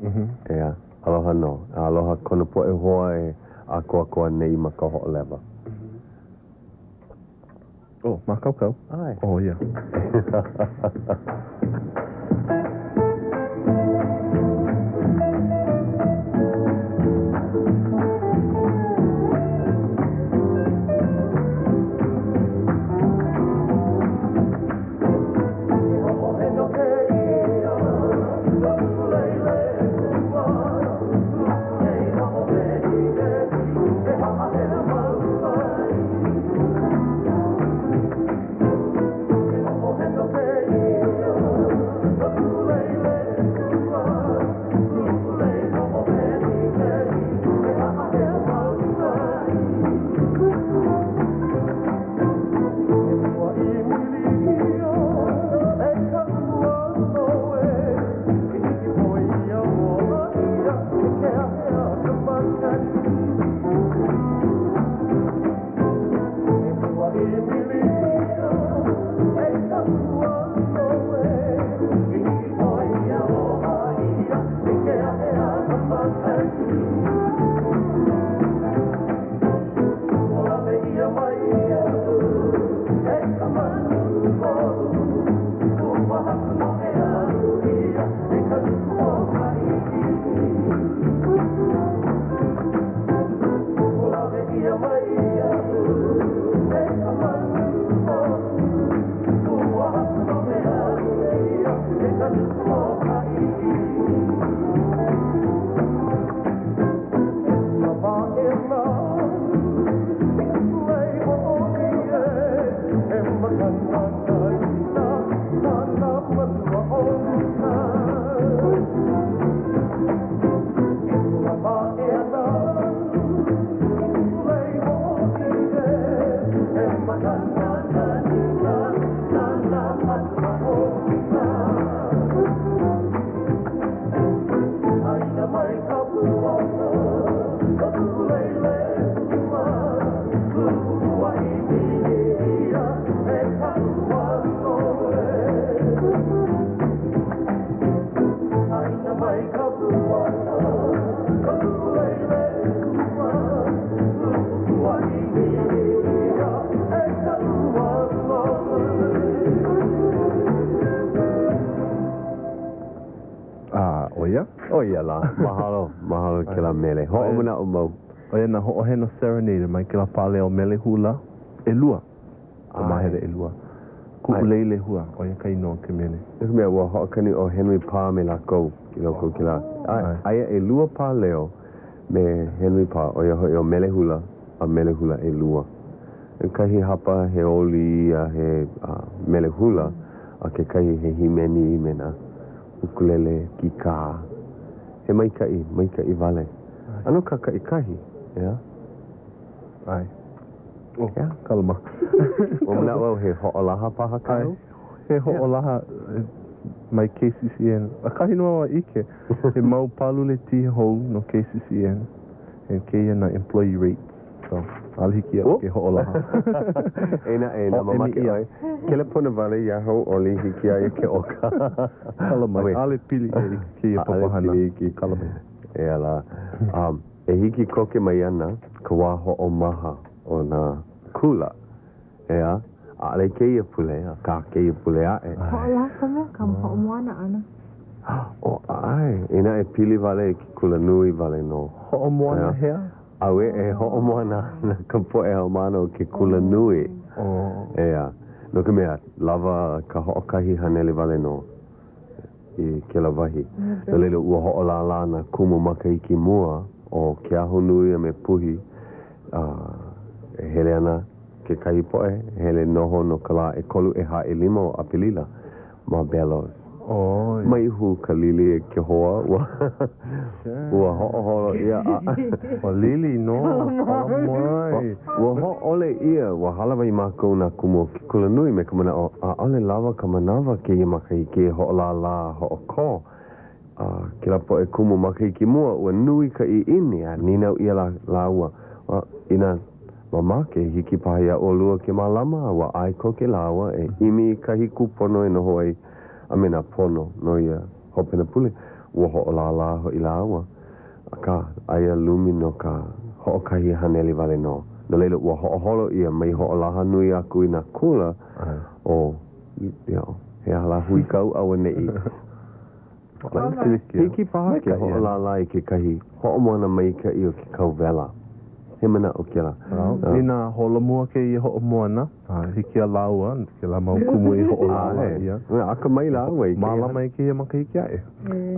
ʻEā, aloha nō. A aloha kona poʻe hoa e ʻākoakoa nei ma ka hoʻolewa. Oh, mākaukau. ʻAe. Oh, ia. A, ʻo ia? ʻO ia lā. Mahalo, mahalo i kēlā mele. Hoʻomanaʻo mau. ʻO ia nā hoʻoheno serenade mai kēlā pāleo mele hula ʻelua, ka māhele ʻelua. Kuʻu lei lehua, ʻo ia ka inoa o ke mele. No ka mea, ua hoʻokani ʻo Henry Pā me lākou i loko o kēlā. Aia ʻelua pāleo me Henry Pā, ʻo ia hoʻi ʻo Mele Hula a Mele Hula ʻElua. Kahi hapa he oli a he mele hula, a kekahi he hīmeni me nā ʻukulele, kīkā. He maikaʻi, maikaʻi wale. ʻAno kākaʻikahi, ʻeā? ʻAe. Oh, kalama. Ua manaʻo au he hoʻolaha paha kāu? He hoʻolaha mai KCCN. ʻAkahi nō au a ʻike, he mau pālule tī hou no KCCN. And kēia nā employee rates. So, ʻaʻole hiki iaʻu ke hoʻolaha. E naʻe, inā mamake ʻoe, kelepona wale iā Hauʻoli, hiki iā ia ke ʻoka. Kala mai. ʻAʻole pili i kēia papahana. ʻAʻole pili iki. Kala mai. E ala. E hiki koke mai ana ka wā hoʻomaha o nā kula. ʻEā, ʻaʻole kēia pule, akā kēia pule aʻe. Hoʻolaha ka mea, ka hoʻomoana ʻana. ʻO, ʻae, inā e pili wale i ke kula nui wale nō. Hoʻomoana hea? ʻAuē, e hoʻomoana ana ka poʻe haumāna o ke kula nui. ʻEā, no ka mea, lawa ka 100 wale nō i kēlā wahi. No laila, ua hoʻolālā nā kumu makahiki mua o Keahonui a me Puhi, a e hele ana kekahi poʻe, hele noho no ka lā ʻekolu, ʻehā, ʻelima o ʻApelila ma Bellows. Mai hū ka lili e ke hoa, ua ua hoʻoholo ʻia a. Ua lili nō, kala mai. Ua hōʻole ʻia, ua hālāwai mākou nā kumu o ke kulanui me ka manaʻo ʻaʻole lawa ka manawa kēia makahiki e hoʻolālā a hoʻokō. A kēlā poʻe kumu makahiki mua, ua nui ka ʻiʻini a nīnau ʻia lāua, inā mamake, hiki paha iā ʻolua ke mālama, a ua ʻae koke lāua e ʻimi i kahi kūpono e noho ai a me nā pono no ia hopena pule. Ua hoʻolālā hoʻi lāua, akā, aia lumi no ka 100 wale nō. No laila, ua hoʻoholo ʻia mai hoʻolaha nui aku i nā kula o, you know, he aha lā huikau auaneʻi. Hiki paha ke hoʻolālā i kekahi hoʻomoana maikaʻi o ke kau wela. He manaʻo kēlā. Inā holomua kēia hoʻomoana, hiki iā lāua, kēlā mau kumu i hoʻolālā ʻia. Akamai lāua i kēia. Mālama i kēia makahiki aʻe.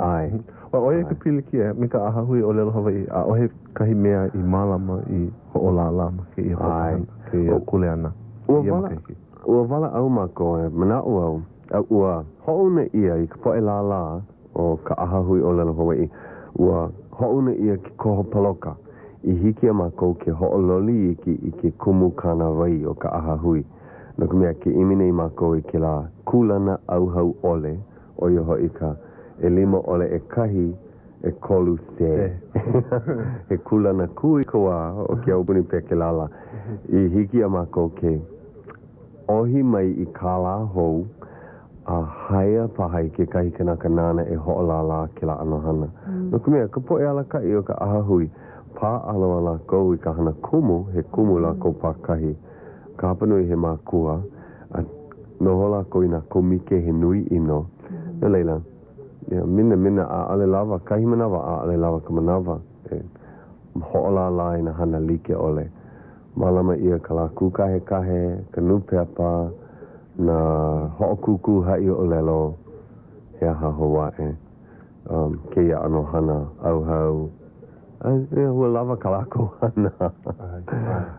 ʻAe. ʻO ia ka pilikia me ka ʻAhahui ʻŌlelo Hawaiʻi, ʻaʻohe kahi mea i mālama i hoʻolālā ma kēia papahana, kēia kuleana. Ua walaʻau mākou, e manaʻo au, A ua hoʻouna ʻia i ka poʻe lālā o ka ʻAhahui ʻŌlelo Hawaiʻi, ua hoʻouna ʻia ke koho paloka i hiki iā mākou ke hoʻololi iki i ke kumu kānāwai o ka ʻahahui, no ka mea, ke ʻimi nei mākou i kēlā kūlana ʻauhau ʻole, ʻo ia hoʻi ka ʻelima ʻole ʻekahi ʻekolu C. He kūlana kūikawā o ke aupuni pekelala i hiki iā mākou ke ʻohi mai i kālā hou a haea paha i kekahi kanaka nāna e hoʻolālā kēlā ʻano hana. No ka mea, ka poʻe alakaʻi o ka ʻahahui, paʻa loa lākou i ka hana kumu, he kumu lākou pākahi, ka hapanui he mākua, a noho lākou i nā kōmike he nui ʻino. No laila, minamina ʻaʻole lawa kahi manawa, ʻaʻole lawa ka manawa e hoʻolālā i nā hana like ʻole. Mālama ʻia ka lā kūkahekahe, ka nūpepa, nā hoʻokūkū haʻi ʻōlelo, he aha hou aʻe, um, kēia ʻano hana ʻauhau, a, yeah, ua lawa kā lākou hana.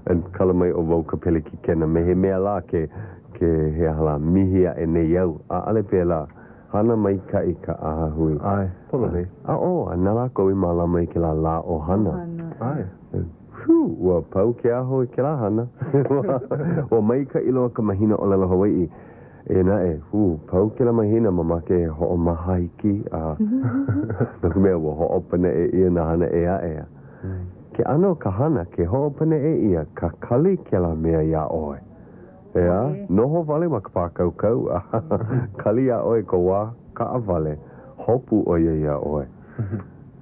And kala mai ʻo wau ka pelekikena me he mea lā ke, ke, he aha lā, mihi aʻe nei au. ʻAʻole pēlā. Hana maikaʻi ka ʻahahui. ʻAe, pololei. A ʻo, a na lākou i mālama i kēlā lā ʻohana. ʻAe. Whew, ua pau ke aho i kēlā hana. Ua maikaʻi loa ka mahina ʻōlelo Hawaiʻi. Eia naʻe, whew, pau kēlā mahina, mamake e hoʻomaha iki, a no ka mea, ua hoʻopaneʻe ʻia nā hana ʻē aʻe. Ke ʻano o ka hana, ke hoʻopaneʻe ʻia, kakali kēlā mea iā ʻoe. ʻEā, noho wale ma ka pākaukau a kali iā ʻoe ka wā kaʻawale, hopu ʻo ia iā ʻoe.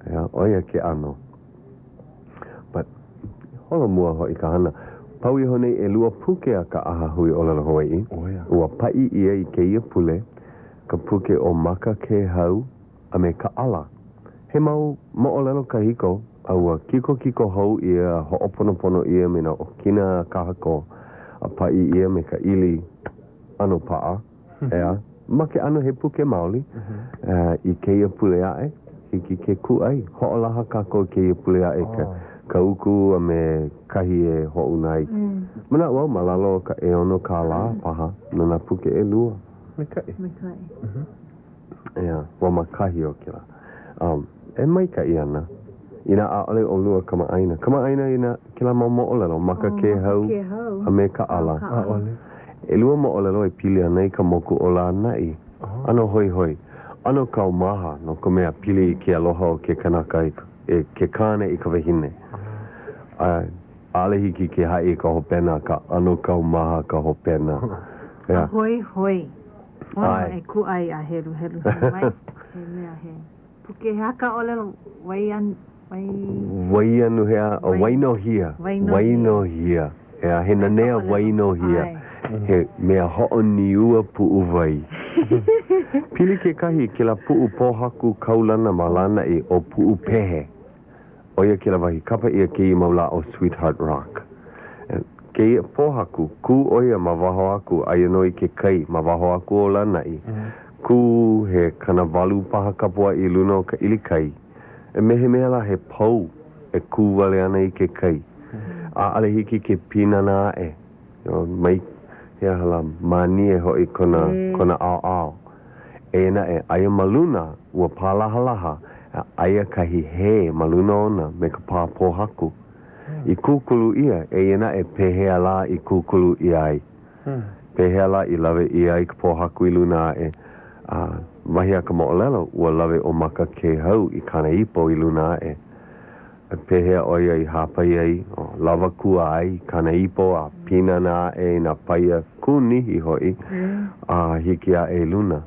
ʻEā, ʻo ia ke ʻano. But, holomua hoʻi ka hana. Pau iho nei ʻelua puke a ka ʻAhahui ʻŌlelo Hawaiʻi. Ua paʻi ʻia i kēia pule ka puke ʻo Maka Kēhau a me Ka ʻAla. He mau moʻolelo kahiko a ua kikokiko hou ʻia a hoʻoponopono ʻia me nā ʻokina kahiko a paʻi ʻia me ka ʻili ʻano paʻa, ʻeā, ma ke ʻano he puke maoli. I kēia pule aʻe, hiki ke kūʻai. Hoʻolaha kākou i kēia pule aʻe ka ka uku a me kahi e hoʻouna ai. Manaʻo au ma lalo o ka ʻeono kālā paha no nā puke ʻelua. Maikaʻi. Maikaʻi. ʻEā, ua ma kahi o kēlā. Um, e maikaʻi ana. Inā ʻaʻole ʻolua kamaʻāina. Kamaʻāina i nā, kēlā mau moʻolelo, Makakēhau a me Kaʻala. ʻAʻole. ʻElua moʻolelo e pili ana i ka moku o Lānaʻi. ʻAno hoihoi. ʻAno kaumaha no ka mea pili i ke aloha o ke kanaka i e ke kāne i ka wahine. A ʻaʻole hiki ke haʻi i ka hopena akā ʻano kaumaha ka hopena. A hoihoi. Pono ʻAe. e kūʻai a heluhelu mai. He mea he Puke he aha ka ʻōlelo wai wai. Waianuhea, Wainohia. Wainohia. ʻEā, he nanea Wainohia. He mea hoʻoniua puʻuwai. Pili kekahi i kēlā puʻu pōhaku kaulana ma Lānaʻi ʻo Puʻupehe. ʻO ia kēlā wahi kapa ʻia kēia mau lā ʻo Sweetheart Rock. Kēia pōhaku, kū ʻo ia ma waho aku, aia nō i ke kai, ma waho aku o Lānaʻi. Kū he 80 paha kapuaʻi i luna o ka ʻilikai. E me he mea lā he pou e kū wale ana i ke kai. ʻAʻole hiki ke pinana aʻe. Mai, he aha lā, mānie hoʻi kona, kona ʻaoʻao. Eia naʻe, aia ma luna ua pālahalaha, a aia kahi hē ma luna ona me ka pā pōhaku. I kūkulu ʻia, eia naʻe pehea lā i kūkulu ʻia ai? Pehea lā i lawe ʻia ai ka pōhaku i luna aʻe? A, wahi a ka moʻolelo, ua lawe ʻo Makakēhau i kāna ipo i luna aʻe. Pehea ʻo ia i hāpai ai, lawa kua ai kāna ipo a pinana aʻe i nā paia kūnihi hoʻi a hiki aʻe i luna,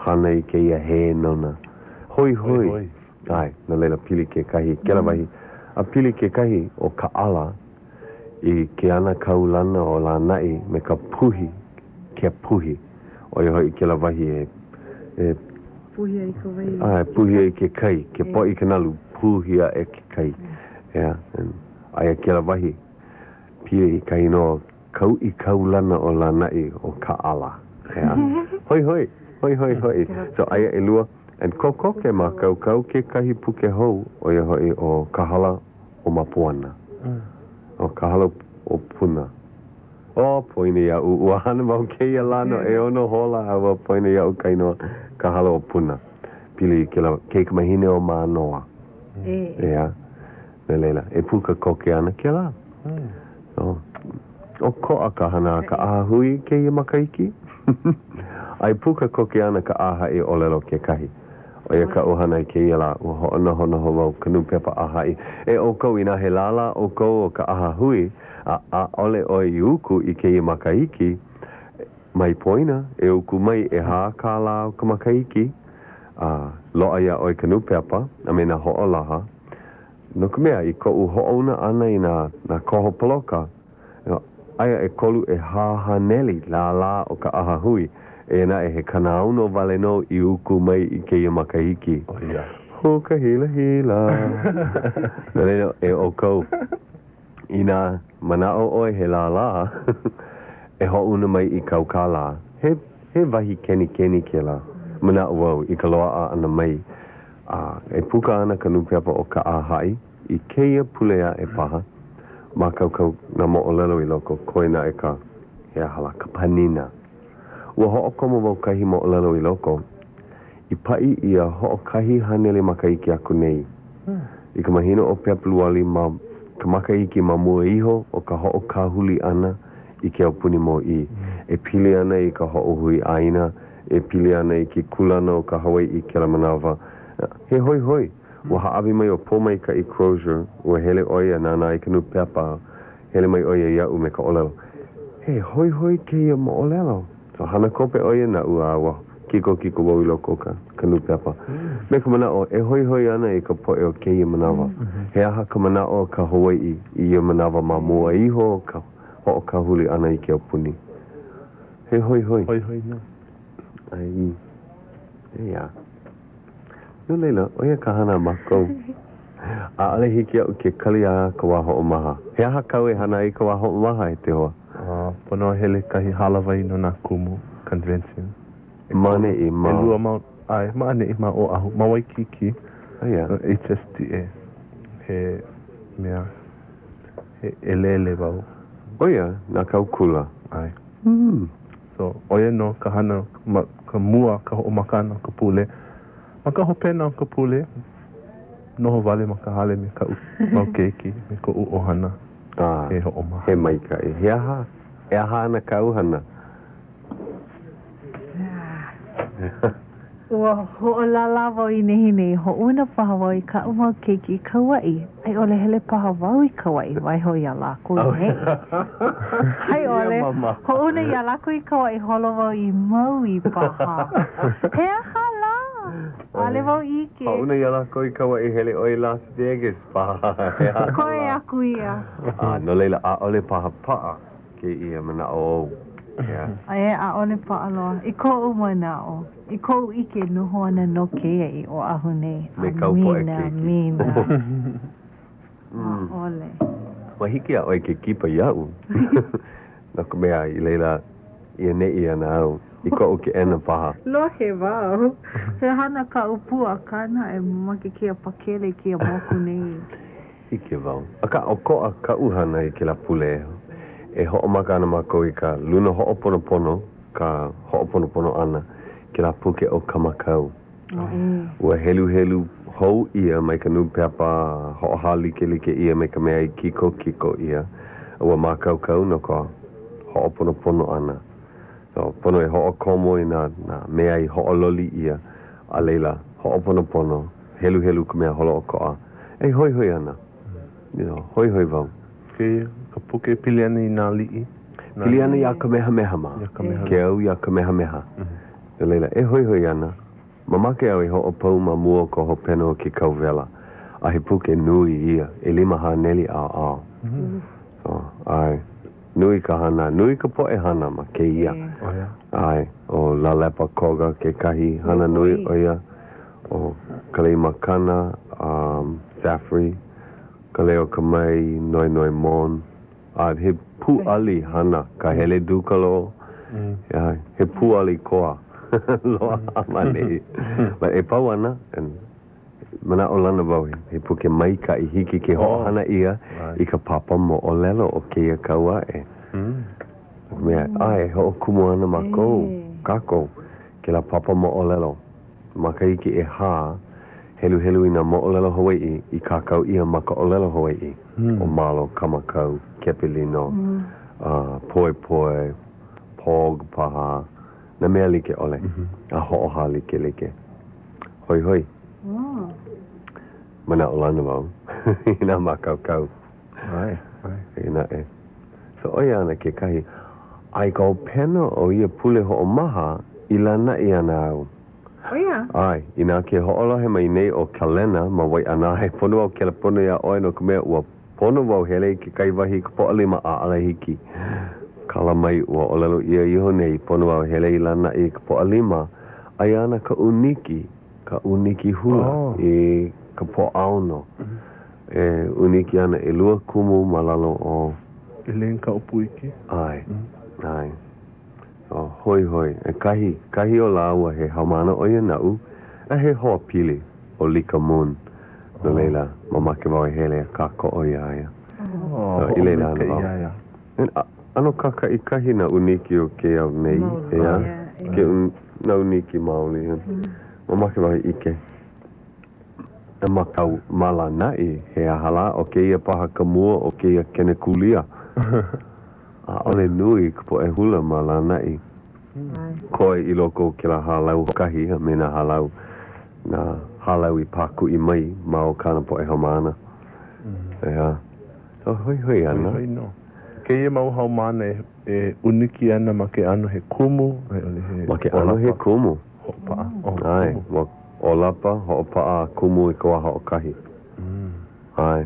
hana i kēia hē nona. Hoihoi. ʻAe, no laila pili kekahi, kēlā wahi, a pili kekahi ʻo Kaʻala i ke ana kaulana o Lānaʻi me ka puhi, ke puhi, ʻo ia hoʻi kēlā wahi e, e. Puhi ai ka wai. ʻAe, puhi ai ke kai, ke poʻi ka nalu, puhi aʻe ke kai. ʻEā, aia kēlā wahi, pili i ka inoa ka uʻi kaulana o Lānaʻi ʻo Kaʻala. ʻEā, hoihoi, hoihoi hoʻi. So, aia ʻelua, and kokoke mākaukau kekahi puke hou, ʻo ia hoʻi ʻo Ka Hala o Mapuana. ʻO Ka Hala o Puna. Oh, poina iaʻu, ua hana wau kēia lā no ʻeono hola a ua poina iaʻu ka inoa Ka Hala o Puna. Pili i kēlā keikamahine o Mānoa. ʻEā. No laila, e puka koke ana kēlā. So, ʻokoʻa ka hana a ka ʻahahui i kēia makahiki. A e puka koke ana ka ʻāhaʻi ʻōlelo kekahi. ʻO ia kaʻu hana i kēia lā, ua hoʻonohonoho wau ka nūpepa ʻāhaʻi. E ʻoukou, inā he lālā ʻoukou o ka ʻahahui, a ʻaʻole ʻoe i uku i kēia makahiki, mai poina, e uku mai ʻehā kālā o ka makahiki, a loaʻa iā ʻoe ka nūpepa a me nā hoʻolaha. No ka mea, i koʻu hoʻouna ʻana i nā nā koho poloka, Aia ʻekolu ʻehā haneli lālā o ka ʻahahui, eia naʻe he 60 wale nō i uku mai i kēia makahiki. Hū ka hilahila. No laila, e ʻoukou, inā manaʻo ʻoe he lālā, e hoʻouna mai i kāu kālā. He, he wahi kenikeni kēlā, manaʻo wau, i ka loaʻa ʻana mai. A e puka ana ka nūpepa ʻo ka ʻĀhaʻi. I kēia pule aʻe paha, mākaukau nā moʻolelo i loko, koe naʻe ka, he aha lā, ka panina. Ua hoʻokomo wau kahi moʻolelo i loko, i paʻi ʻia hoʻokahi haneli makahiki aku nei, i ka mahina ʻo Pepeluali ma ka makahiki ma mua iho o ka hoʻokāhuli ʻana i ke aupuni mōʻī, e pili ana i ka hoʻohui ʻāina, e pili ana i ke kūlana o ka Hawaiʻi i kēlā manawa. He hoihoi. Ua hāʻawi mai ʻo Pōmaikaʻi Crozier, ua hele ʻo ia nānā i ka nūpepa, hele mai ʻo ia iaʻu me ka ʻōlelo, He hoihoi kēia moʻolelo. So hana kope ʻo ia naʻu a ua kikokiko wau i loko o ka ka nūpepa. Me ka manaʻo, e hoihoi ana i ka poʻe o kēia manawa. He aha ka manaʻo o ka Hawaiʻi i ia manawa ma mua iho o ka hoʻokahuli ʻana i ke aupuni? He hoihoi. Hoihoi nō. ʻAe. ʻEā. No laila, ʻo ia ka hana a mākou. ʻAʻole hiki iaʻu ke kali a ka wā hoʻomaha. He aha kāu e hana ai i ka wā hoʻomaha, e te hoa? Pono e hele kahi hālāwai no nā kumu, convention. Ma ʻaneʻi, ma. ʻElua mau, ʻae, ma ʻaneʻi, ma Oʻahu, ma Waikīkī. Aia. HSTA. He mea, he ʻelele wau. ʻO ia na kāu kula? ʻAe. Hmm. So, ʻo ia nō ka hana ma ka mua, ka hoʻomaka ʻana o ka pule. Ma ka hopena o ka pule. Noho wale ma ka hale me kaʻu mau keiki, me koʻu ʻohana. Ah, E hoʻomaha. He maikaʻi. He aha? E aha ana kāu hana? Ua hoʻolālā wau i nehinei, hoʻouna paha wau i kaʻu mau keiki i Kauaʻi, a i ʻole hele paha wau i Kauaʻi, waiho iā lākou i ʻaneʻi. A i ʻole, hoʻouna iā lākou i Kauaʻi, holo wau i Maui paha. He aha lā? ʻAʻole wau ʻike. Hoʻouna iā lākou i Kauaʻi, hele ʻoe i Las Vegas paha. He aha lā? Koe aku ia. A no laila, ʻaʻole paha paʻa kēia manaʻo ou, ʻeā? ʻAe, ʻaʻole paʻa loa. I koʻu manaʻo, i koʻu ʻike, noho ana nō kēia i Oʻahu nei. Me kāu poʻe keiki. Mina, mina. ʻAʻole. Ua hiki iā ʻoe ke kipa iaʻu, no ka mea, i laila, i ʻaneʻi ana au, i koʻu keʻena paha. Lohe wau, he hana kaʻu pū, akā naʻe, mamake kēia pakele i kēia moku nei. ʻIke wau. Akā, ʻokoʻa kaʻu hana i kēlā pule. E hoʻomaka ana mākou i ka luna hoʻoponopono, ka hoʻoponopono ʻana, kēlā puke ʻo Kamakau. Ua heluhelu hou ʻia mai ka nūpepa a hoʻohālikelike ʻia me ka mea i kikokiko ʻia. Ua mākaukau no ka hoʻoponopono ʻana. So, pono e hoʻokomo i nā, nā mea i hoʻololi ʻia, a laila, hoʻoponopono, heluhelu ka mea holoʻokoʻa. E hoihoi ana. You know, hoihoi wau. Kēia, ka puke e pili ana i nā aliʻi. Pili ana iā Kamehameha mā. Iā Kamehameha. Ke au iā Kamehameha. No laila, e hoihoi ana. Mamake au e hoʻopau ma mua o ka hopena o ke kau wela. A he puke nui ia, 500 ʻaoʻao. So, ʻae. Nui ka hana, nui ka poʻe hana ma kēia. ʻAe, ʻo Lalepa Koga kekahi hana nui ʻo ia. ʻO Kalei Makana, um, Saffrey, Kaleo Kamai, Noenoe Mon, a he pūʻali hana Kahele Dukalo, yeah, he pūʻali koa loaʻa ma ʻaneʻi. But e pau ana, and manaʻolana wau he puke maikaʻi hiki ke hoʻohana ʻia i ka papa moʻolelo o kēia kau aʻe. No ka mea, ʻae, e hoʻokumu ana mākou, kākou, kēlā papa moʻolelo. Makahiki ʻehā, heluhelu i nā moʻolelo Hawaiʻi i kākau ʻia ma ka ʻōlelo Hawaiʻi, ʻo Malo, Kamakau, Kepelino, Poepoe, Pog paha, nā mea like ʻole, a hoʻohālikelike. Hoihoi. Manaʻolana wau inā mākaukau. ʻAe, ʻae. Eia naʻe. So ʻo ia ana kekahi. A i ka hopena o ia pule hoʻomaha, i Lānaʻi ana au. ʻO ia? ʻAe, inā ke hoʻolohe mai nei ʻo Kalena ma Waiʻanae, pono au kelepona iā ʻoe no ka mea ua pono wau hele i kekahi wahi i ka Pōʻalima ʻaʻole hiki. Kala mai ua ʻōlelo ʻia iho nei pono au hele i Lānaʻi i ka Pōʻalima, aia ana ka ʻūniki, ka ʻūniki hula i ka Pōʻaono. E ʻūniki ana ʻelua kumu ma lalo o. Elaine Kaʻopuiki. ʻAe, ʻae. O, hoihoi. E kahi, kahi o lāua he haumāna ʻo ia naʻu, a he hoa pili ʻo Lika Moon. No laila, mamake wau e hele a kākoʻo iā ia. Oh, So, i laila ana hoʻomaikaʻi wau. iā ia. ʻAno kākaʻikahi nā ʻūniki o ke au nei, ʻeā? Ke nā ʻūniki maoli. Mamake wau e ʻike. Ma kau ma Lānaʻi, he aha lā, ʻo kēia paha ka mua o kēia kenekulia. ʻAʻole nui ka poʻe hula ma Lānaʻi. Koe i loko o kēlā hālau hoʻokahi a me nā hālau, nā hālau i pākuʻi mai ma o kāna poʻe haumāna. ʻEā. So hoihoi ana. Hoihoi nō. Kēia mau haumāna e, e ʻūniki ana ma ke ʻano he kumu, a i ʻole he Ma ke ʻano he kumu. Hoʻopaʻa. Oh, ʻAe, kumu. ua ʻōlapa, hoʻopaʻa a kumu i ka wā hoʻokahi. ʻAe.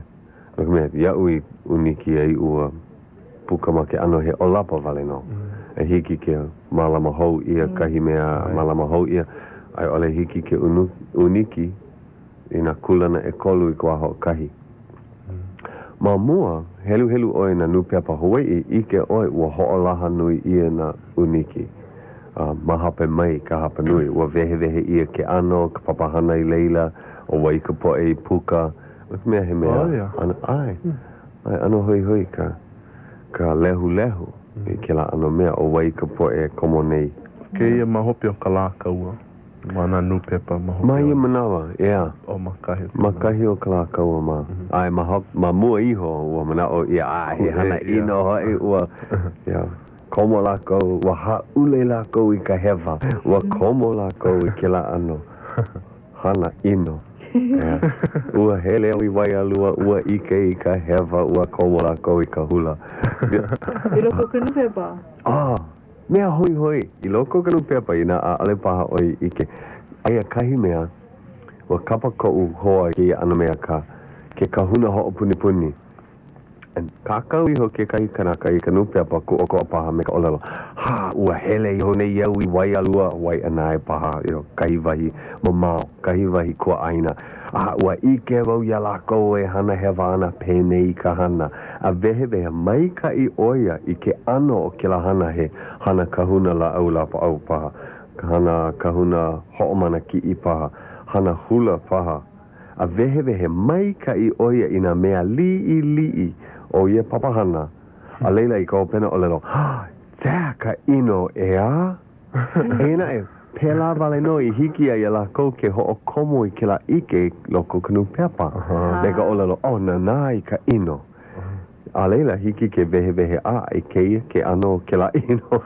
No ka mea, iaʻu i ʻūniki ai ua puka ma ke ʻano he ʻōlapa wale nō. E hiki ke mālama hou ʻia kahi mea, mālama hou ʻia, a i ʻole hiki ke ʻūniki i nā kūlana ʻekolu i ka wā hoʻokahi. Ma mua, heluhelu ʻoe i nā nūpepa Hawaiʻi, ʻike ʻoe ua hoʻolaha nui ʻia nā ʻūniki. A ma hope mai ka hapanui, ua wehewehe ʻia ke ʻano, ka papahana i laila, ʻo wai ka poʻe i puka. No ka mea, he mea ʻano, ʻae, ʻae, ʻano hoihoi ka, ka lehulehu i kēlā ʻano mea, ʻo wai ka poʻe e komo nei. Kēia ma hope o Kalākaua. Ma nā nūpepa ma hope Ma ia manawa, ʻeā. O ma kahi o Ma kahi o Kalākaua mā. ʻAe, ma hope, ma mua iho, ua manaʻo ʻia, a he hana ʻino hoʻi, ua, ʻeā, komo lākou, ua hāʻule lākou i ka hewa, ua komo lākou i kēlā ʻano hana ʻino. ʻEā. Ua hele au i Waialua, ua ʻike i ka hewa, ua komo lākou i ka hula. I loko o ka nūpepa? A, Mea hoihoi, i loko o ka nūpepa, inā ʻaʻole paha ʻoe i ʻike, aia kahi mea, ua kapa koʻu hoa i kēia ʻano mea ka, ke kahuna hoʻopunipuni. And kākau iho kekahi kanaka i ka nūpepa Kūʻokoʻa paha me ka ʻōlelo, Hā, ua hele iho nei au i Waialua, Waiʻanae paha, you know, kahi wahi mamao, kahi wahi kuaʻāina. A ua ʻike wau iā lākou e hana hewa ana penei ka hana, a wehewehe maikaʻi ʻo ia i ke ʻano o kēlā hana he hana kahuna lāʻau lapaʻau paha, hana kahuna hoʻomana kiʻi paha, hana hula paha, a wehewehe maikaʻi ʻo ia i nā mea liʻiliʻi o ia papahana, a laila i ka hopena ʻōlelo, Hea ka ʻino, ʻeā? Eia naʻe, pēlā wale nō i hiki ai iā lākou ke hoʻokomo i kēlā ʻike i loko o ka nūpepa me ka ʻōlelo, Oh, nānā i ka ʻino. A laila, hiki ke wehewehe a i kēia ke ʻano o kēlā ʻino.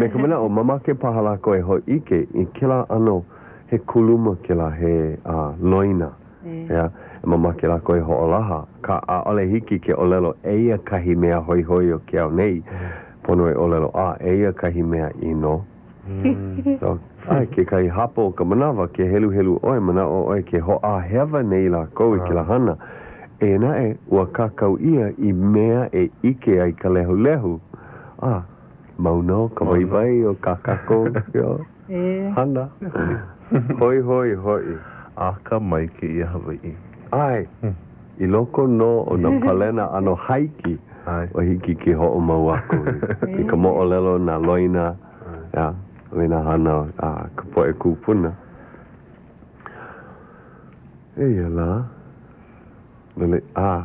Me ka manaʻo, mamake paha lākou e hōʻike i kēlā ʻano he kuluma kēlā, he loina. ʻEā, e mamake lākou e hoʻolaha, akā ʻaʻole hiki ke ʻōlelo eia kahi mea hoihoi o ke ao nei, pono e ʻōlelo, a, eia kahi mea ʻino. So, ʻae, kekahi hapa o ka manawa, ke heluhelu ʻoe, manaʻo ʻoe ke hoʻāhewa nei lākou i kēlā hana. Eia naʻe, ua kākau ʻia i mea e ʻike ai ka lehulehu, a, mau nō ka waiwai o kā kākou hana. Hoihoi hoʻi. Akamai kēia Hawaiʻi. ʻAe, i loko nō o nā palena ʻano hāiki, ua hiki ke hoʻomau aku i ka moʻolelo, nā loina, a me nā hana a ka poʻe kūpuna. Eia lā, lele, a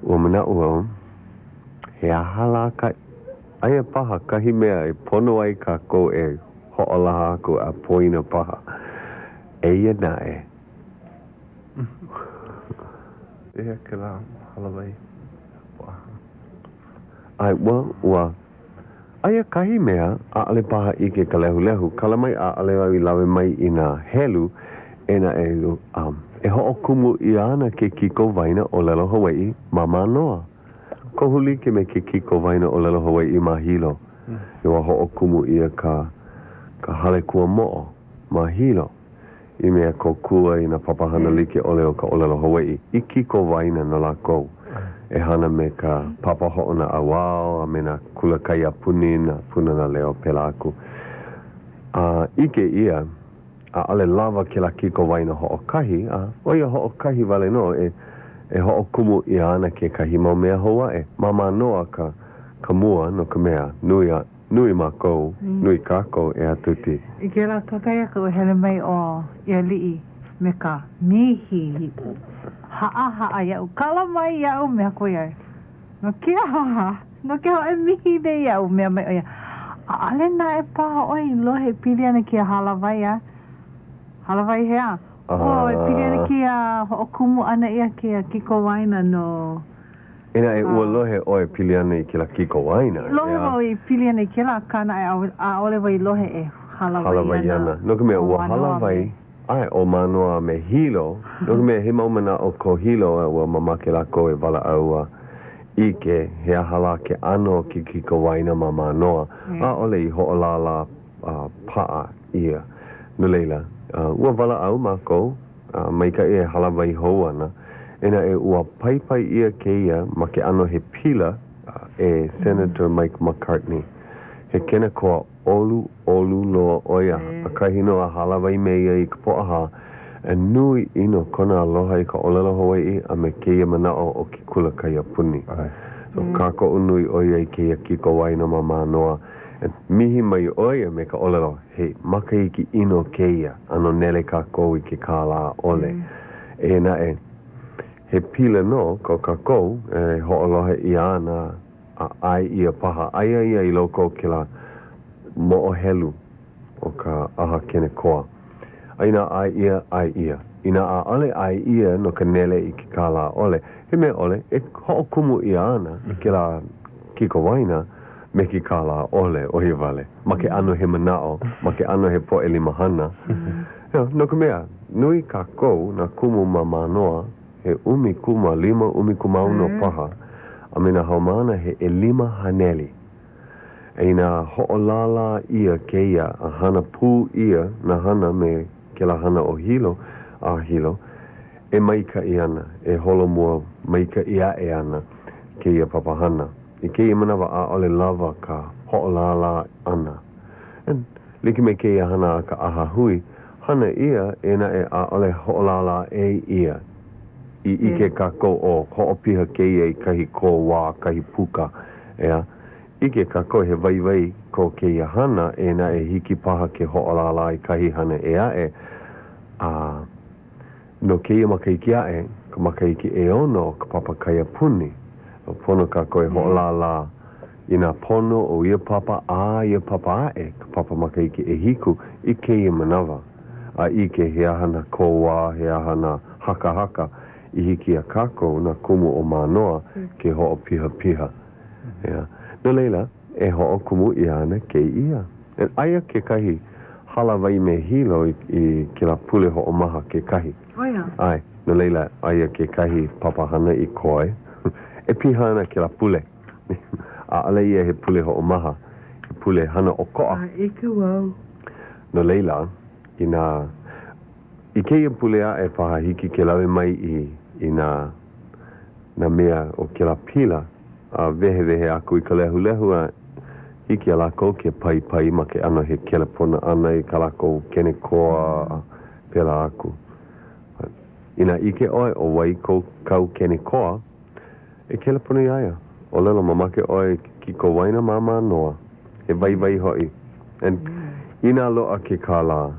ua manaʻo au, he aha lā ka, aia paha kahi mea e pono ai kākou e hoʻolaha aku a poina paha. Eia naʻe. Pehea kēlā hālāwai Pōʻahā? ʻAe, well, ua, aia kahi mea, ʻaʻole paha ʻike ka lehulehu, kala mai ʻaʻole au i lawe mai i nā helu, eia naʻe, um, e hoʻokumu ʻia ana ke kikowaena ʻōlelo Hawaiʻi ma Mānoa. Kohu like me ke kikowaena ʻōlelo Hawaiʻi ma Hilo. Ua hoʻokumu ʻia ka, ka Hale Kuamoʻo ma Hilo. i mea kōkua i nā papahana like ʻole o ka ʻōlelo Hawaiʻi i kikowaena no lākou e hana me ka papa hoʻonaʻauao a me nā kula kaiapuni, nā Pūnana Leo, pēlā aku. A ʻike ʻia, ʻaʻole lawa kēlā kikowaena hoʻokahi, a ʻo ia hoʻokahi wale nō e e hoʻokumu ʻia ana kekahi mau mea hou aʻe. Ma Mānoa ka ka mua no ka mea, nui a Nui mākou, nui kākou, ʻeā Tuti. I kēlā kakahiaka ua hele mai ʻo i aliʻi me ka mihi haʻahaʻa iaʻu. Kala mai iaʻu mea aku ia. No ke aha? No ke aha ʻoe mihi nei iaʻu? Mea mai ʻo ia. ʻAʻole naʻe paha ʻoe i lohe e pili ana kēia hālāwai a? Hālāwai hea? Oh, e pili ana kēia hoʻokumu ʻana ʻia kēia kikowaena no Eia naʻe, ua lohe ʻoe pili ana i kēlā kikowaena, ʻeā? Lohe wau i pili ana i kēlā, akā naʻe ʻaʻole wau i lohe e hālāwai ana No ka mea, ua hālāwai, ʻae, ʻo Mānoa a me Hilo, no ka mea, he mau manaʻo ko Hilo, a ua mamake lākou e walaʻau a ʻike he aha lā ke ʻano o ke kikowaena ma Mānoa, ʻaʻole i hoʻolālā paʻa ʻia. No laila, ua walaʻau mākou. A maikaʻi e hālāwai hou ana. Eia naʻe, ua paipai ʻia kēia ma ke ʻano he pila e Senator Mike McCartney. He kenekoa ʻoluʻolu loa ʻo ia, ʻakahi nō a hālāwai me ia i ka Pōʻahā, a nui ʻino kona aloha i ka ʻōlelo Hawaiʻi a me kēia manaʻo o ke kula kaiapuni. So, kākoʻo nui ʻo ia i kēia kikowaena ma Mānoa. Mihi mai ʻo ia me ka ʻōlelo, He makahiki ʻino kēia, ʻano nele kākou i ke kālā ʻole. Eia naʻe, he pila nō ko kākou e hoʻolohe ʻia ana a ʻae ʻia paha, aia ia i loko o kēlā moʻohelu o ka ʻAha Kenekoa. A inā ʻae ʻia, ʻae ʻia. Inā ʻaʻole ʻae ʻia no ka nele i ke kālā ʻole, he mea ʻole, e hoʻokumu ʻia ana kēlā kikowaena me ke kālā ʻole, ʻo ia wale, ma ke ʻano he manaʻo, ma ke ʻano he poʻe limahana. No ka mea, nui kākou, nā kumu ma Mānoa, he 15, 16 paha, a me nā haumāna he 500. A inā hoʻolālā ʻia kēia a hana pū ʻia nā hana me kēlā hana o Hilo a Hilo, e maikaʻi ana, e holomua maikaʻi aʻe ana kēia papahana. I kēia manawa ʻaʻole lawa ka hoʻolālā ʻana. And like me kēia hana a ka ʻahahui, hana ʻia, eia naʻe ʻaʻole hoʻolālā ʻē ʻia. I ʻike kākou ʻo hoʻopiha kēia i kahi kōwā, kahi puka, ʻeā. ʻIke kākou he waiwai ko kēia hana, eia naʻe hiki paha ke hoʻolālā i kahi hana ʻē aʻe, a no kēia makahiki aʻe, ka makahiki ʻeono o ka Papa Kaiapuni, ua pono kākou e hoʻolālā i nā pono o ia papa a ia papa aʻe, ka papa makahiki ʻehiku, i kēia manawa, a ʻike he aha nā kōwā, he aha nā hakahaka i hiki iā kākou, nā kumu o Mānoa, ke hoʻopihapiha. ʻEā. No laila, e hoʻokumu ʻia ana kēia. And aia kekahi hālāwai me Hilo i, i kēlā pule hoʻomaha kekahi. ʻO ia. ʻAe. No laila, aia kekahi papahana i koe. E piha ana kēlā pule. ʻAʻole ia he pule hoʻomaha, he pule hana ʻokoʻa. A ʻike wau. No laila, inā i kēia pule aʻe paha hiki ke lawe mai i, i nā, nā mea o kēlā pila a wehewehe aku i ka lehulehu a hiki iā lākou ke paipai ma ke ʻano he kelepona ʻana i kā lākou kenekoa a pēlā aku. Inā ʻike ʻoe ʻo wai kou kāu kenekoa, e kelepona iā ia. ʻŌlelo, mamake ʻoe i ke kikowaena ma Mānoa. He waiwai hoʻi. And inā loaʻa ke kālā,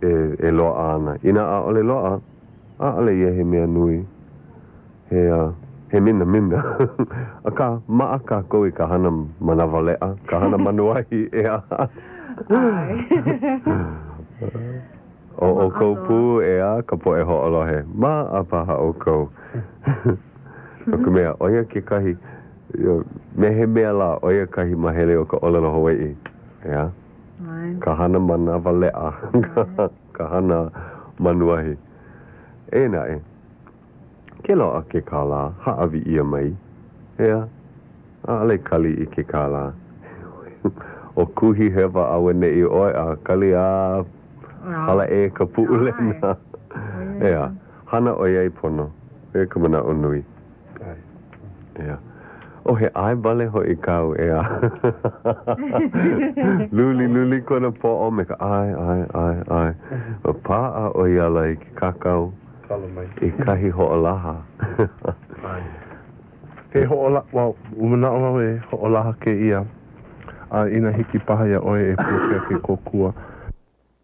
e, e loaʻa ana. Inā ʻaʻole loaʻa, ʻaʻole ia he mea nui. He, uh, he minamina. Akā, maʻa kākou i ka hana manawaleʻa, ka hana manuahi, ʻeā. ʻAe. ʻO ʻoukou pū, ʻeā, ka poʻe hoʻolohe, maʻa paha ʻoukou. No ka mea, ʻo ia kekahi, me he mea lā, ʻo ia kahi mahele o ka ʻōlelo Hawaiʻi, ʻeā? Ka hana manawaleʻa, ka hana manuahi. Eia naʻe, ke loaʻa ke kālā, hāʻawi ʻia mai, ʻeā? ʻAʻole kali i ke kālā. O kuhi hewa auaneʻi ʻoe a kali a hala ʻē ka puʻulena. ʻEā, hana ʻoiai pono. ʻO ia ka manaʻo nui. ʻEā. O he ʻae wale hoʻi kāu, ʻeā. Luliluli kona poʻo me ka ʻae, ʻae, ʻae, ʻae. Ua paʻa ʻo ia ala i ke kākau i kahi hoʻolaha. He hoʻola, well, ua manaʻo wau e hoʻolaha kēia, a inā hiki paha iā ʻoe e pulupea ke kōkua.